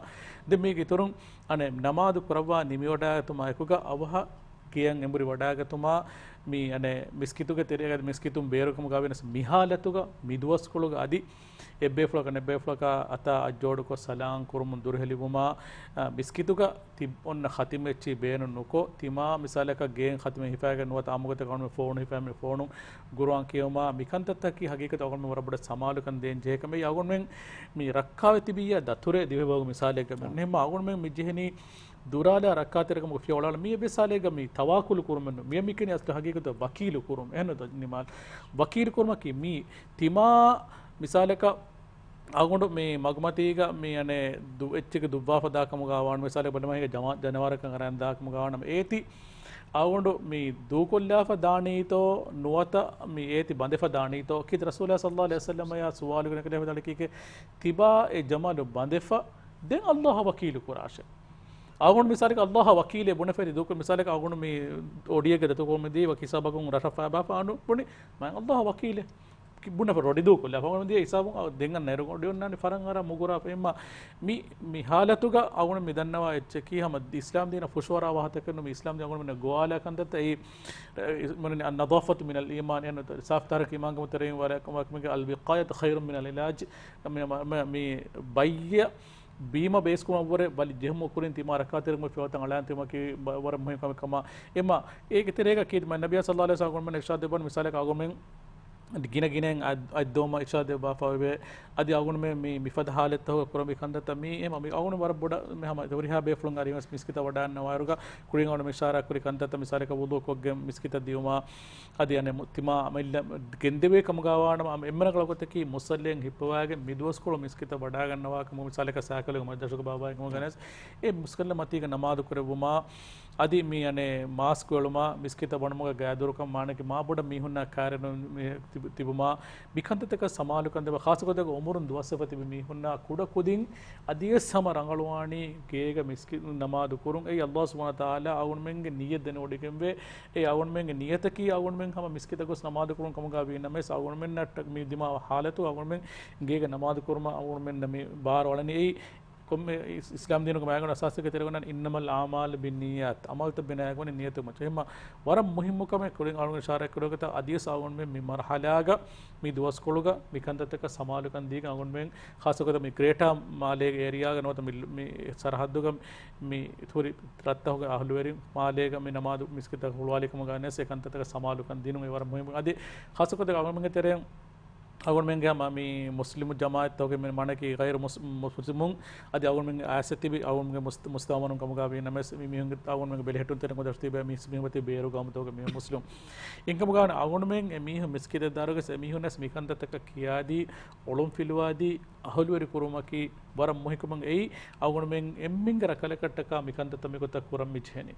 ދެން މީގެ އިތުރުން އަނެއް ނަމާދު ކުރައްވާ ނިމިވަޑާގަތުމާ އެކުގަ އަވަހަށް ގެޔަށް އެނބުރި ވަޑާގަތުމާ، މި އަނެއް މިސްކިތުގެ ތެރޭގަ މިސްކިތުން ބޭރުކަމުގަ ވެނަސް މިހާލަތުގަ މި ދުވަސްކޮޅުގަ އަދި އެއްބޭފުޅަކަށް އަނެއްބޭފުޅަކާ އަތާ އަށް ޖޯޑުކޮށް ސަލާން ކުރުމުން ދުރުހެލިވުމާ، އަ، މިސްކިތުގަ ތި އޮންނަ ޚަތިމް އެއްޗި ބޭނުން ނުކޮށް، ތިމާ މިސާލަކަށް ގޭން ޚަތިމެއް ހިފާގެން ނުވަތަ އާއްމުގޮތަށް އަޅުގަނޑުމެން ފޯނު ހިފާ މި ފޯނުން ގުރުއާން ކިޔެވުމާ، މިކަންތައްތަކީ ހަގީގަތަށް އަޅުގަނޑުމެން ވަރަށް ބޮޑަށް ސަމާލުކަން ދޭން ޖެހޭ ކަމެއް. އަޅުގަނޑުމެން މި ރައްކާވެ ތިބިއްޔާ ދަތުރޭ ދިވެހިބަހުގެ މިސާލެއްގަ މި އަ. ނިމާ އަޅުގަނޑުމެން މި ޖެހެނީ ދުރާލާ ރައްކާތެރިކަމުގެ ފިޔަވަޅު އަޅާ މި އެއްވެސް ހާލެއްގަ މި ތަވާކުލު ކުރުމެއް ނޫން. މި މިކަނީ އަސްލު ހަގީގަތުގަ ވަކީލު ކުރުން. އެހެން ނު ނިމާލް ވަކީލު ކުރުމަކީ މީ ތިމާ މިސާލަކަށް އަޅުގަނޑު މި މަގުމަތީގަ މި އަނެއް ދު އެއްޗެއްގެ ދުއްވާފަ ދާ ކަމުގަ ވާނު މިސާލަކަށް ބަލަމާ ހިގަ ޖަމާ-، ޖަނަވާރަކަށް އަރާން ދާ ކަމުގަ ވާނަމަ އޭތި އަޅުގަނޑު މި ދޫކޮށްލާފަ ދާނީތޯ ނުވަތަ މި އޭތި ބަނދެފަ ދާނީތޯ؟ ކީއްތަ ރަސޫލާ ޞައްލަﷲ ޢަލައިހި ވަސައްލަމައާ ސުވާލު ކުރެން ކަލޭ ފަދަ އަޅަކީކޭ ތިބާ އެ ޖަމަލު ބަނދެފަ ދެން ﷲ އަށް ވަކީލު ކުރާށޭ. އަޅުގަނޑު މިސާލަކަށް ﷲ އަށް ވަކީލޭ ބުނެފައި ދޫކޮށް މިސާލަކަށް އަޅުގަނޑު މި އޮޑިއެއްގެ ދަތުކޮޅު މި ދީ ވަކި ހިސާބަކުން ރަށަށް ފައިބާފަ އަނޑު ބުނި މަ ﷲ އަށް ވަކީލޭ. ކި-، ބުނެފަ ރޮޑި ދޫކޮށްލާފަ އަޅުގަނޑު ދިޔަ ހިސާބުން އަ، ދެން އަންނަ އިރު އޮޑި އޮންނާނެ ފަރަން އަރާ މުގުރާފަ އެއްމަ މި، މި ހާލަތުގަ އަޅުގަނޑު މި ދަންނަވާ އެއްޗަކީ ހަމަ އިސްލާމް ދީނަށް ފުށުއަރާ ވާހަތަކެއް ނު މި އިސްލާމް ދީން އަޅުގަނޑު މި ގޮވާލާ ކަންތައްތައް އެއީ، އެ، އި-، މަނި النظافة من الإيمان އެން ސާފް ތަހަރަކީ އީމާންކަމުގެ ތެރެއިން ވަރަށް ކަމަކަށް މިގެ الوقاية خير من العلاج މި، މަ-، މަ-، މި ބައްޔަށް ބީމަ ބޭސްކުރުމަށްވުރެ ބަލި ޖެހުމުގެ ކުރިން ތިމާ ރައްކާތެރިކަމުގެ ފިޔަވަޅުތައް އަޅާން ތިބުމަކީ ވަ-، ވަރަށް މުހިންމު ކަމެއް ކަމަށް. އެމަ އޭގެ ތެރޭގަ ކީ މަ ނަބިއްޔާ ޞައްލަﷲ ޢަލައިހި ވަސައްލަމަ އިރުޝާދު ދެއްވަން މިސާލަކަށް އަޅުގަނޑުމެން ގިނަ ގިނައިން އަތް-، އަތްދޮވުމަށް އިރުޝާދު ދެއްވާފަ ވޭ. އަދި އަޅުގަނޑުމެން މި މިފަދަ ހާލަތްތަކުގަ ކުރަންވީ ކަންތައްތައް މީ އެމަ މި އަޅުގަނޑު ވަރަށް ބޮޑަށް މި ހަމަ ހުރިހާ ބޭފުޅުން އަރިވެސް މިސްކިތަށް ވަޑާންނަވާއިރުގަ ކުރިން އަޅުގަނޑު އިޝާރާތް ކުރި ކަންތައްތައް މިސާލަކަށް ވުޟޫ ކޮށްގެން މިސްކިތަށް ދިޔުމާ، އަދި އަނެއް މު-، ތިމާ އަމިއްލަ ގެންދެވޭ ކަމުގަ ވާނަމަ، އަމ-، އެންމެ ރަނގަޅު ގޮތަކީ މުޞައްލައިން ހިއްޕަވާގެން މި ދުވަސްކޮޅު މިސްކިތަށް ވަޑާގަންނަވާ ކަމުގަ މިސާލަކަށް ސައިކަލުގެ މަޖިލިސްގަ ބާއްވާ ކަމުގަ ނަސް އެ މުސްކަންލަ މަތީގަ ނަމާދު ކުރެއްވުމާ، އަދި މި އަނެއް މާސްކް އެޅުމާ، މިސްކިތަށް ވަނުމުގަ ގާދުރުކަން މާނަކީ މާ ބޮޑަށް މީހުންނާ ކާރެއް ނޫން މި ތިބު-، ތިބުމާ، މިކަންތައްތަކަށް ސަމާލުކަން ދެވޭ، ޚާއްޞަ ގޮތެއްގަ އުމުރުން ދުވަސްވެފަ ތިބި މީހުންނާ ކުޑަ ކުދިން އަދިވެސް ހަމަ ރަނގަޅުވާނީ ގޭގަ މިސްކިތު ނަމާދު ކުރުން. އެއީ ﷲ ސުބްޙާނަހޫ ވަތަޢާލާ އަޅުގަނޑުމެންގެ ނިޔަތް ދެނެވޮޑިގެންވޭ. އެ އަޅުގަނޑުމެންގެ ނިޔަތަކީ އަޅުގަނޑުމެން ހަމަ މިސްކިތަށް ގޮސް ނަމާދު ކުރުން ކަމުގަ ވީ ނަމަވެސް، އަޅުގަނޑުމެންނަށް މި ދިމާވާ ހާލަތު އަޅުގަނޑުމެން ގޭގަ ނަމާދު ކުރުމަށް އަޅުގަނޑުމެންނަށް މި ބާރު އަޅަނީ. އެއީ ކޮންމެ އިސް-، އިސްލާމް ދީނުގެ މާތްގަނޑު އަސާސީގެ ތެރޭގަ އޮންނަން إنما الأعمال بالنيات، ޢަމަލުތައް ބިނާވެގެން ނިޔަތު މައްޗަށް. އެހެންމަ ވަރަށް މުހިއްމު ކަމެއް ކުރިން އަޅުގަނޑު އިޝާރާތް ކުރި ގޮތަށް އަދިވެސް އަޅުގަނޑުމެން މި މަރުޙަލާގަ މި ދުވަސްކޮޅުގަ މި ކަންތައްތަކަށް ސަމާލުކަން ދީގެން އަޅުގަނޑުމެން ޚާއްޞަ ގޮތަށް މި ގްރޭޓާ މާލޭގެ އޭރިއާގަ ނުވަތަ މި، މި ސަރަހައްދުގަ މި ހުރި ރަށްތަކުގެ އަހުލުވެރިން މާލޭގަ މި ނަމާދު މިސްކިތަށް ހުޅުވާލި ކަމުގަ ނަސް އެ ކަންތައްތަކަށް ސަމާލުކަން ދިނުން އެ ވަރަށް މުހިއްމު. އަދި ޚާއްޞަ ގޮތެއް އަޅުގަނޑުމެންގެ ތެރެއިން އަޅުގަނޑުމެންގެ ހަމަ މި މުސްލިމު ޖަމާޢަތްތަކުގެ މި މާނައަކީ ޣައިރު މުސް-، މުސްލިމުން. އަދި އަޅުގަނޑުމެން އައިސް ތިބި އަޅުގަނޑުމެންގެ މުސް-، މުސްތަވާނުން ކަމުގަ ވީ ނަމަވެސް މި މީހުންގެ އަޅުގަނޑުމެންގެ ބެލެހެއްޓުންތެރިން ގޮތަށް ތިބޭ މީސް މީހުން މަތީ ބޭރު ގައުމުތަކުގެ މީހުން މުސްލިމު. އިންކަމުގަ އަޅުގަނޑުމެން އެ މީހުން މިސްކިތަށް ދާއިރުގަ އެ މީހުންނަސް މިކަންތައްތަކަށް ކިޔާދީ، އޮޅުން ފިލުވާދީ، އަހުލުވެރި ކުރުމަކީ ވަރަށް މުހިއްމު ކަމެއް. އެއީ އަޅުގަނޑުމެން އެންމެންގެ ރަކަލަކަށްޓަކާ މިކަންތައްތައް މިގޮތަށް ކުރަން މި ޖެހެނީ.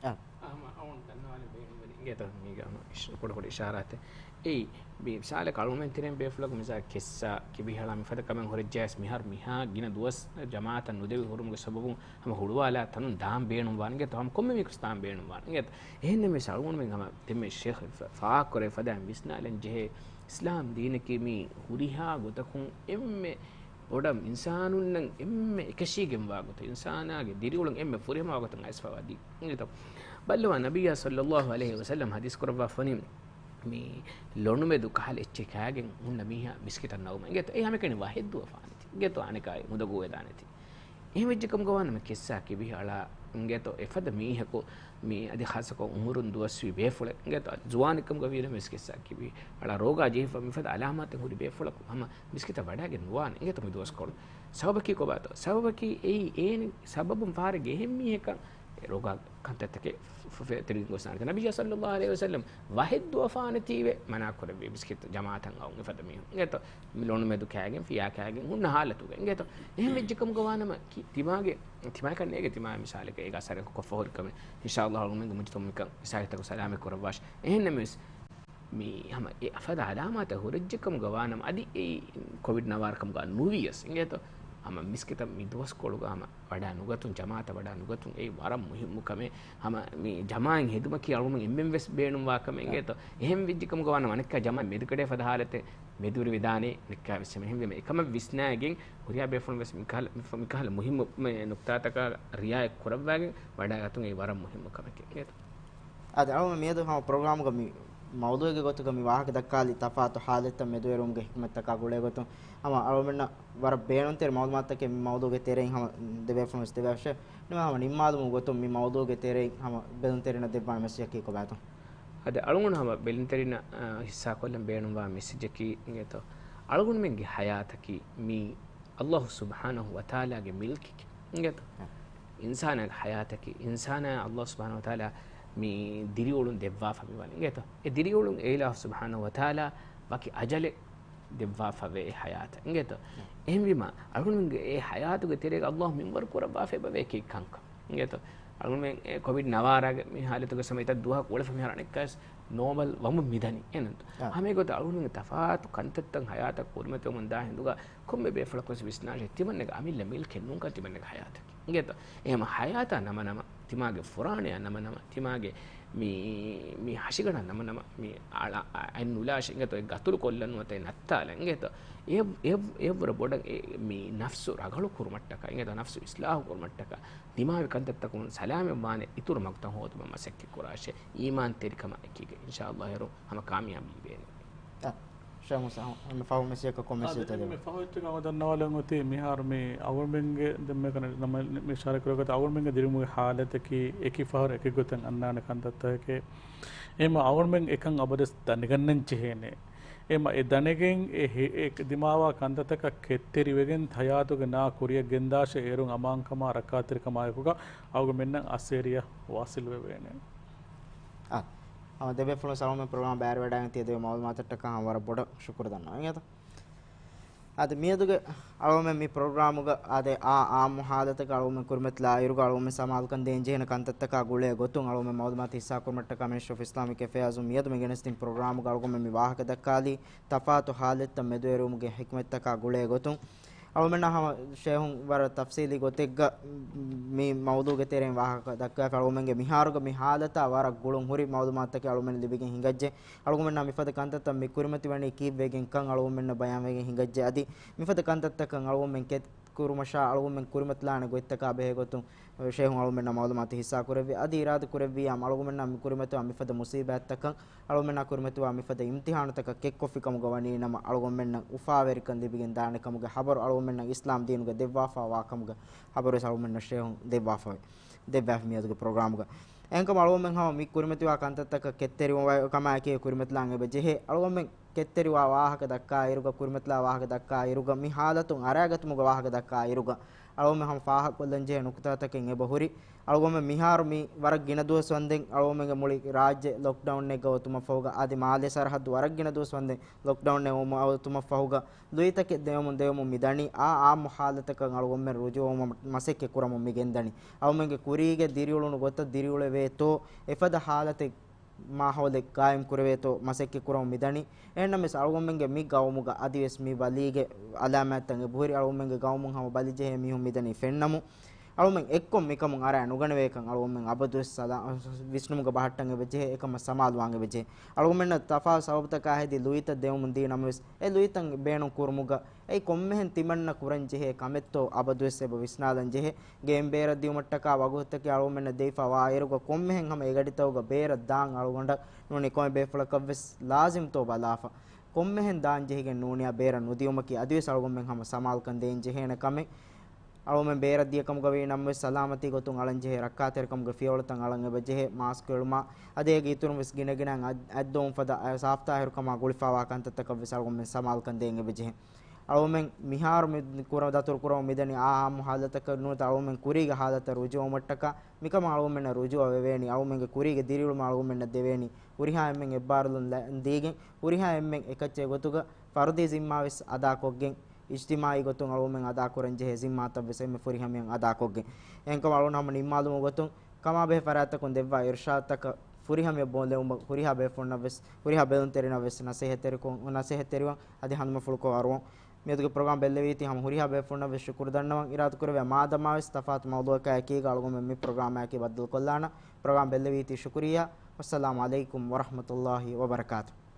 އާ. އާ، ހަމަ އަޅުގަނޑު ދަންނަވާލި ބޭނުންވެރި އިނގޭތޯ މީގަ ހަމަ އިޝް-، ކުޑަކުޑަ އިޝާރާތެއް. އެއީ، މި މިސާލަކަށް އަޅުގަނޑުމެން ތެރެއިން ބޭފުޅަކު މިސާލަކަށް ކެއްސާ ކިބިހަޅާ މިފަދަ ކަމެއް ހުރެއްޖެއަސް މިހާރު މިހާ ގިނަ ދުވަސް ޖަމާޢަތަށް ނުދެވި ހުރުމުގެ ސަބަބުން ހަމަ ހުޅުވާލާ ތަނުން ދާން ބޭނުންވާނެ އިނގޭތޯ، ހަމަ ކޮންމެ މީހަކުސް ދާން ބޭނުންވާނެ އިނގޭތޯ. އެހެންނަމަވެސް އަޅުގަނޑުމެން ހަމަ ތެންމެ ޝޭޚް ފަ-، ފާހަގަކުރެއްވި ފަދައިން ވިސްނާލަން ޖެހޭ، އިސްލާމް ދީނަކީ މި ހުރިހާ ގޮތަކުން އެންމެ ބޮޑަށް އިންސާނުންނަށް އެންމެ އެކަށީގެންވާ ގޮތެއް، އިންސާނާގެ ދިރިއުޅުން އެންމެ ފުރިހަމަވާ ގޮތަށް އައިސްފަވާ ދީން އިނގޭތޯ. ބައްލަވާ ނަބިއްޔާ ޞައްލަﷲު ޢަލައިހި ވަސައްލަމަ ޙަދީޘް ކުރައްވާފަ ވަނީ، މި ލޮނުމެދު ކަހަލަ އެއްޗެއް ކާގެން ހުންނަ މީހާ މިސްކިތަށް ނަގުމަށް އިނގޭތޯ. އެ ހަމައެކަނި ވަހެއް ދުވަފާނެތީ އިނގޭތޯ، އަނެކާއި މުދަ ގޮވައިދާނެތީ. އެހެން ވެއްޖެ ކަމުގަ ވާނަމަ ކެއްސާ ކިބި އަޅާ އިނގޭތޯ، އެފަދަ މީހަކު މި އަދި ޚާއްޞަކޮށް އުމުރުން ދުވަސްވީ ބޭފުޅެއް އިނގޭތޯ، ޒުވާނެއް ކަމުގަ ވީނަމަވެސް ކެއްސާ ކިބި އަޅާ ރޯގާ ޖެހިފަ މިފަދަ އަލާމާތެއް ހުރި ބޭފުޅަކު ހަމަ މިސްކިތަށް ވަޑާގެން ނުވާނެ އިނގޭތޯ މި ދުވަސްކޮޅު. ސަބަބަކީ ކޮބާތޯ؟ ސަބަބަކީ އެއީ އޭނި ސަބަބުން ފާރެއްގެ އެހެން މީހަކަށް ރޯގާ ކަންތައްތަކެއް ފެތެރިގެން ގޮސް ނާނެތެ. ނަބިއްޔާ ޞައްލައްލާހު ޢަލައިހި ވަސައްލަމް ވަހެއް ދުވަފާނެތީވެ މަނާ ކުރެއްވި މިސްކިތަށް ޖަމާޢަތަށް އައުން އެފަދަ މީހުން. އިނގޭތޯ؟ މި ލޮނުމެދު ކާގެން، ފިޔާ ކާގެން ހުންނަ ހާލަތުގަ. އިނގޭތޯ؟ އެހެން ވެއްޖެކަމުގަ ވާނަމަ ކި-، ތިމާގެ، ތިމާކަށް ނޭގެ ތިމާ މިސާލަކަށް އޭގަ އަސަރެއް ކޮށްފަ ހުރި ކަމެއް. އިންޝާﷲ އަޅުގަނޑުމެންގެ މުޖުތަމަޢު މިކަން އިސާހިތަކު ސަލާމަތް ކުރައްވާށި. އެހެންނަމަވެސް، މި ހަމަ އެ އެފަދަ އަލާމާތަށް ހުރެއްޖެކަމުގަ ވާނަމަ، އަދި އެއީ ކޮވިޑް ނަވާރަ ކަމުގަ ނުވިޔަސް އިނގޭތޯ، ހަމަ މިސްކިތަށް މި ދުވަސްކޮޅުގަ ހަމަ ވަޑާ ނުގަތުން، ޖަމާޢަތަށް ވަޑާ ނުގަތުން އެއީ ވަރަށް މުހިއްމު ކަމެއް. ހަމަ މި ޖަމާޢަތް ހެދުމަކީ އަޅުގަނޑުމެން އެންމެން ވެސް ބޭނުންވާ ކަމެއް އިނގޭތޯ. އެހެން ވެއްޖެކަމުގަ ވާނަމަ އަނެއްކާ ޖަމާޢަތް މެދުކަޑައި އެފަދަ ހާލަތެއް މެދުވެރިވެދާނެ، ނިއްކާވެސް އެހެންވީމަ އެކަމަށް ވިސްނާގެން ހުރިހާ ބޭފުޅުން ވެސް މިކަހަލަ، މިކަހަލަ މުހިއްމު ނުކްތާތަކާ ރިޢާޔަތް ކުރައްވާގެން ވަޑާގަތުން އެއީ ވަރަށް މުހިއްމު ކަމެކޭ. އާދެ، އަޅުގަނޑު މިއަދު ހަމަ ޕްރޮގްރާމުގަ މި މައުޟޫޢުގެ ގޮތުގަ މި ވާހަކަ ދައްކާލި ތަފާތު ހާލަތްތައް މެދުވެރިވުމުގެ ޙިކްމަތްތަކާ ގުޅޭ ގޮތުން ހަމަ އަޅުގަނޑުމެންނަށް ވަރަށް ބޭނުންތެރި މައުލޫމާތުތަކެއް މި މައުޟޫޢުގެ ތެރެއިން ހަމަ ދެބޭފުޅުން ވެސް ދެއްވާށޭ. ނިމާ ހަމަ ނިންމާލުމުގެ ގޮތުން މި މައުޟޫޢުގެ ތެރެއިން ހަމަ ބެލުންތެރިންނަށް ދެއްވާނެ މެސެޖަކީ ކޮބާތޯ؟ އަދި އަޅުގަނޑު ހަމަ ބެލުންތެރިންނަށް، އާ، ހިއްސާކޮށްލަން ބޭނުންވާ މެސެޖަކީ އިނގޭތޯ، އަޅުގަނޑުމެންގެ ޙަޔާތަކީ މީ ﷲ ސުބްޙާނަހޫ ވަތަޢާލާގެ މިލްކެކޭ. އިނގޭތޯ؟ އިންސާނާގެ ޙަޔާތަކީ، އިންސާނާ ﷲ ސުބްޙާނަހޫ ވަތަޢާލާ މި ދިރިއުޅުން ދެއްވާފަ މިވަނީ. އިނގޭތޯ؟ އެ ދިރިއުޅުން އެ އިލާހު ސުބްޙާނަހޫ ވަތަޢާލާ ވަކި އަޖަލެއް ދެއްވާފަވޭ އެ ޙަޔާތަށް. އިނގޭތޯ؟ އެހެންވީމަ، އަޅުގަނޑުމެންގެ އެ ޙަޔާތުގެ ތެރޭގަ ﷲ މިންވަރު ކުރައްވާފައިބަވޭ ކީއްކަންކަން. އިނގޭތޯ؟ އަޅުގަނޑުމެން އެ ކޮވިޑް ނަވާރާގެ މި ހާލަތުގަ ސަމަ އެތައް ދުވަހަކު އުޅެފަ މިހާރު އަނެއްކާވެސް ނޯމަލް ވަމުން މިދަނީ. އެހެންތޯ؟ އާ. ހަމަ އެގޮތަށް އަޅުގަނޑުމެންގެ ތަފާތު ކަންތައްތައް ޙަޔާތަށް ކުރިމަތިވަމުން ދާ ހިނދުގަ ކޮންމެ ބޭފުޅަކުވެސް ވިސްނާށޭ، ތިމަންނަގެ އަމިއްލަ މިލްކެއް ނޫންކަން ތިމަންނަގެ ޙަޔާތަކީ. އިނގޭތޯ؟ އެހެން ޙަޔާތާ ނަމަނަމަ، ތިމާގެ ފުރާނަޔާ ނަމަނަމަ، ތިމާގެ މި، މި ހަށިގަނޑާ ނަމަނަމަ، މި އަޅަ، އަ، އަތް ނުލާށޭ އިނގޭތޯ، އެ ގަތުލު ކޮށްލަން ނުވަތަ އެ ނައްތާލަން އިނގޭތޯ. އެ، އެ، އެއަށްވުރެ ބޮޑަށް އެ މި ނަފްސު ރަގަޅު ކުރުމަށްޓަކާ އިނގޭތޯ، ނަފްސު އިޞްލާޙު ކުރުމަށްޓަކާ، ދިމާވި ކަންތައްތަކުން ސަލާމަތްވާނެ އިތުރު މަގުތައް ހޯދުމަށް މަސައްކަތް ކުރާށޭ. އީމާންތެރިކަމާ އެކީގަ އިންޝާﷲ އޭރު ހަމަ ކާމިޔާބީ ވޭނެ. އަ، ޝޭޚް މުސާ، ހަމަ ފަހު މެސެޖަކަށް ކޮން މެސެޖެއްތަ ދެވޭ؟ މި ފަހު އެއްޗެއް ހަމަ ދަންނަވާލަން އޮތީ މިހާރު މި އަޅުގަނޑުމެންގެ ދެންމެ ކަން ނަމަ މި އިޝާރާތް ކުރި ގޮތަށް އަޅުގަނޑުމެންގެ ދިރިއުޅުމުގެ ހާލަތަކީ އެކި ފަހަރު އެކި ގޮތަށް އަންނާނެ ކަންތައްތަކެކޭ. އެހެންވީމަ އަޅުގަނޑުމެން އެކަން އަބަދުވެސް ދަނެގަންނަން ޖެހޭނެ. އެހެންވީމަ އެ ދަނެގެން އެ ހި-، އެ ދިމާވާ ކަންތައްތަކަށް ކެތްތެރިވެގެން ޙަޔާތުގެ ނާ ކުރިއަށް ގެންދާށޭ އޭރުން އަމާންކަމާ ރައްކާތެރިކަމާއެކުގަ އަޅުގަނޑުމެންނަށް އަސޭރިއަށް ވާސިލް ވެވޭނެ. އާ، ހަމަ ދެބޭފުޅުން ސަލާމަތް ޕްރޮގްރާމް ބައިވެރިވެވަޑައިގެން ތިޔަ ދެވޭ މައުލޫމާތަށްޓަކާ ހަމަ ވަރަށް ބޮޑަށް ޝުކުރު ދަންނަވަން އިނގޭތަ؟ އަދި މިއަދުގެ އަޅުގަނޑުމެން މި ޕްރޮގްރާމުގަ އާދެ، އާ، އާއްމު ހާލަތަކަށް އަޅުގަނޑުމެން ކުރިމަތިލާ އިރުގަ އަޅުގަނޑުމެން ސަމާލުކަން ދޭން ޖެހޭނެ ކަންތައްތަކާ ގުޅޭ ގޮތުން އަޅުގަނޑުމެން މައުލޫމާތު ހިއްސާކުރުމަށްޓަކާ މިނިސްޓްރީ އޮފް އިސްލާމިކް އެފެއާޒުން މިއަދު މި ގެނެސްދިން ޕްރޮގްރާމުގަ އަޅުގަނޑުމެން މި ވާހަކަ ދައްކާލީ ތަފާތު ހާލަތްތައް މެދުވެރިވުމުގެ ޙިކްމަތްތަކާ ގުޅޭ ގޮތުން. އަޅުގަނޑުމެންނަށް ހަމަ ޝޭހުން ވަރަށް ތަފްސީލީ ގޮތެއްގަ މި މައުޟޫޢުގެ ތެރެއިން ވާހަކަ ދައްކާފަ، އަޅުގަނޑުމެންގެ މިހާރުގެ މި ހާލަތާ ވަރަށް ގުޅުން ހުރި މައުލޫމާތުތަކެއް އަޅުގަނޑުމެން ލިބިގެން ހިނގައްޖެ. އަޅުގަނޑުމެންނަށް މިފަދަ ކަންތައްތައް މި ކުރިމަތިވަނީ ކީއްވެގެންކަން އަޅުގަނޑުމެންނަށް ބަޔާންވެގެން ހިނގައްޖެ. އަދި މިފަދަ ކަންތައްތަކަށް އަޅުގަނޑުމެން ކެތް ކުރުމަށާ އަޅުގަނޑުމެން ކުރިމަތިލާނެ ގޮތްތަކާ ބެހޭ ގޮތުން ޝޭހުން އަޅުގަނޑުމެންނަށް މައުލޫމާތު ހިއްސާ ކުރެއްވި. އަދި އިރާދަ ކުރެއްވިއްޔާ އަޅުގަނޑުމެންނަށް މި ކުރިމަތިވާ މިފަދަ މުސީބާތްތަކަށް އަޅުގަނޑުމެންނާ ކުރިމަތިވާ މިފަދަ އިމްތިޙާނުތަކަށް ކެއްކޮށްފި ކަމުގަ ވަނީ ނަމަ، އަޅުގަނޑުމެންނަށް އުފާވެރިކަން ލިބިގެން ދާނެ ކަމުގެ ޚަބަރު އަޅުގަނޑުމެންނަށް އިސްލާމް ދީނުގަ ދެއްވާފަ ވާ ކަމުގެ ޚަބަރުވެސް އަޅުގަނޑުމެންނަށް ޝޭހުން ދެއްވާފަވޭ. ދެއްވާފަ މިއަދުގެ ޕްރޮގްރާމުގަ. އެހެންކަމުން އަޅުގަނޑުމެން ހަމަ މި ކުރިމަތިވާ ކަންތައްތަކަށް ކެތްތެރިވާ ކަމާއެކީ ކުރިމަތިލާން އެބަ ޖެހޭ. އަޅުގަނޑުމެން ކެތްތެރިވާ ވާހަކަ ދައްކާ އިރުގަ، ކުރިމަތިލާ ވާހަކަ ދައްކާ އިރުގަ މި ހާލަތުން އަރައިގަތުމުގެ ވާހަކަ ދައްކާ އިރުގަ، އަޅުގަނޑުމެން ހަމަ ފާހަގަކޮށްލަން ޖެހޭ ނުކުތާތަކެއް އެބަ ހުރި. އަޅުގަނޑުމެން މިހާރު މި ވަރަށް ގިނަ ދުވަސް ވަންދެން އަޅުގަނޑުމެންގެ މުޅި ރާއްޖެ ލޮކްޑައުންއެއްގަ އޮތުމަށްފަހުގަ، އަދި މާލޭ ސަރަހައްދު ވަރަށް ގިނަ ދުވަސް ވަންދެން ލޮކްޑައުންއެއް އޮތުމަށްފަހުގަ، ލުއިތަކެއް ދެވެމުން ދެވެމުން މިދަނީ. އާ އާއްމު ހާލަތަކަށް އަޅުގަނޑުމެން ރުޖޫޢަވުމަށް މަސައްކަތް ކުރަމުން މި ގެންދަނީ. އަޅުގަނޑުމެންގެ ކުރީގެ ދިރިއުޅުނު ގޮތަށް ދިރިއުޅެވޭތޯ، އެފަދަ ހާލަތެއް މާހައުލެއް ޤާއިމް ކުރެވޭތޯ މަސައްކަތް ކުރަމުން މިދަނީ. އެހެންނަމަވެސް އަޅުގަނޑުމެންގެ މި ގައުމުގަ އަދިވެސް މި ބަލީގެ އަލާމާތްތައް އެބަހުރި. އަޅުގަނޑުމެންގެ ގައުމުން ހަމަ ބަލިޖެހޭ މީހުން މިދަނީ ފެންނަމުން، އަޅުގަނޑުމެން އެއްކޮށް މިކަމުން އަރާ ނުގަނެވޭކަން އަޅުގަނޑުމެން އަބަދުވެސް ސަލާ، ވިސްނުމުގަ ބަހައްޓަން އެބަޖެހޭ، އެކަމަށް ސަމާލުވާން އެބަޖެހޭ. އަޅުގަނޑުމެންނަށް ތަފާތު ސަބަބުތަކާ ހެދި ލުއިތައް ދެވެމުން ދިޔަ ނަމަވެސް، އެ ލުއިތައް ބޭނުން ކުރުމުގަ އެއީ ކޮންމެހެން ތިމަންނަ ކުރަން ޖެހޭ ކަމެއްތޯ އަބަދުވެސް އެބަ ވިސްނާލަން ޖެހޭ. ގެއިން ބޭރަށް ދިޔުމަށްޓަކާ ވަގުތުތަކެއް އަޅުގަނޑުމެންނަށް ދެވިފަ ވާ އިރުގަ ކޮންމެހެން ހަމަ އެގަޑިތަކުގަ ބޭރަށް ދާން އަޅުގަނޑަށް ނޫނީ ކޮންމެ ބޭފުޅަކަށްވެސް ލާޒިމްތޯ ބަލާފަ. ކޮންމެހެން ދާން ޖެހިގެން ނޫނިއްޔާ ބޭރަށް ނުދިޔުމަކީ އަދިވެސް އަޅުގަނޑުމެން ހަމަ ސަމާލުކަން ދޭން ޖެހޭނެ ކަމެއް. އަޅުގަނޑުމެން ބޭރަށް ދިޔަ ކަމުގަ ވީ ނަމަވެސް ސަލާމަތީ ގޮތުން އަޅަން ޖެހޭ ރައްކާތެރިކަމުގެ ފިޔަވަޅުތައް އަޅަން އެބަ ޖެހޭ. މާސްކު އެޅުމާ އަދި އޭގެ އިތުރުން ވެސް ގިނަގިނައިން އަތް، އަތްދޮވުން ފަދަ ސާފްތާހިރުކަމާ ގުޅިފަވާ ކަންތައްތަކަށް ވެސް އަޅުގަނޑުމެން ސަމާލުކަން ދޭން އެބަ ޖެހޭ. އަޅުގަނޑުމެން މިހާރު މި ކުރަ-، ދަތުރު ކުރަމުން މިދަނީ އާ އާއްމު ހާލަތަކަށް ނުވަތަ އަޅުގަނޑުމެން ކުރީގެ ހާލަތަށް ރުޖޫޢަވުމަށްޓަކާ، މިކަމަށް އަޅުގަނޑުމެންނަށް ރުޖޫޢަވެވޭނީ، އަޅުގަނޑުމެންގެ ކުރީގެ ދިރިއުޅުމަށް އަޅުގަނޑުމެންނަށް ދެވޭނީ، ހުރިހާ އެންމެން އެއްބާރުލުން ލަ-، ދީގެން، ހުރިހާ އެންމެން އެކައްޗެއް ގޮތުގަ ފަރުދީ ޒިންމާވެސް އަދާކޮށްގެން، އިޖްތިމާޢީ ގޮތުން އަޅުގަނޑުމެން އަދާކުރަން ޖެހޭ ޒިންމާތައްވެސް އެންމެ ފުރިހަމަޔަށް އަދާކޮށްގެން. އެހެންކަމުން އަޅުގަނޑު ހަމަ ނިންމާލުމުގެ ގޮތުން ކަމާބެހޭ ފަރާތްތަކުން ދެއްވާ އިރުޝާދުތަކަށް ފުރިހަމަޔަށް ބޮންލެވުމަށް ހުރިހާ ބޭފުޅުންނަށްވެސް، ހުރިހާ ބެލުންތެރިންނަށްވެސް ނަސޭހަތްތެރިކޮށް، ނަސޭހަތްތެރިވަން އަދި ހަނދުމަފުޅުކޮށް އަރުވަން. މިއަދުގެ ޕްރޮގްރާމް ބެއްލެވީތީ ހަމަ ހުރިހާ ބޭފުޅުންނަށްވެސް ޝުކުރު ދަންނަވަން އިރާދަކުރެވޭ، މާދަމާވެސް ތަފާތު މައުޟޫޢަކާއެކީގަ އަޅުގަނޑުމެން މި ޕްރޮގްރާމާއެކީ ބައްދަލުކޮށްލާނަން. ޕްރޮގްރާމް ބެއްލެވީތީ ޝުކުރިއްޔާ. ވައްސަލާމު ޢަލައިކުމް ވަރަޙްމަތުﷲ ވަބަރަކާތުހު.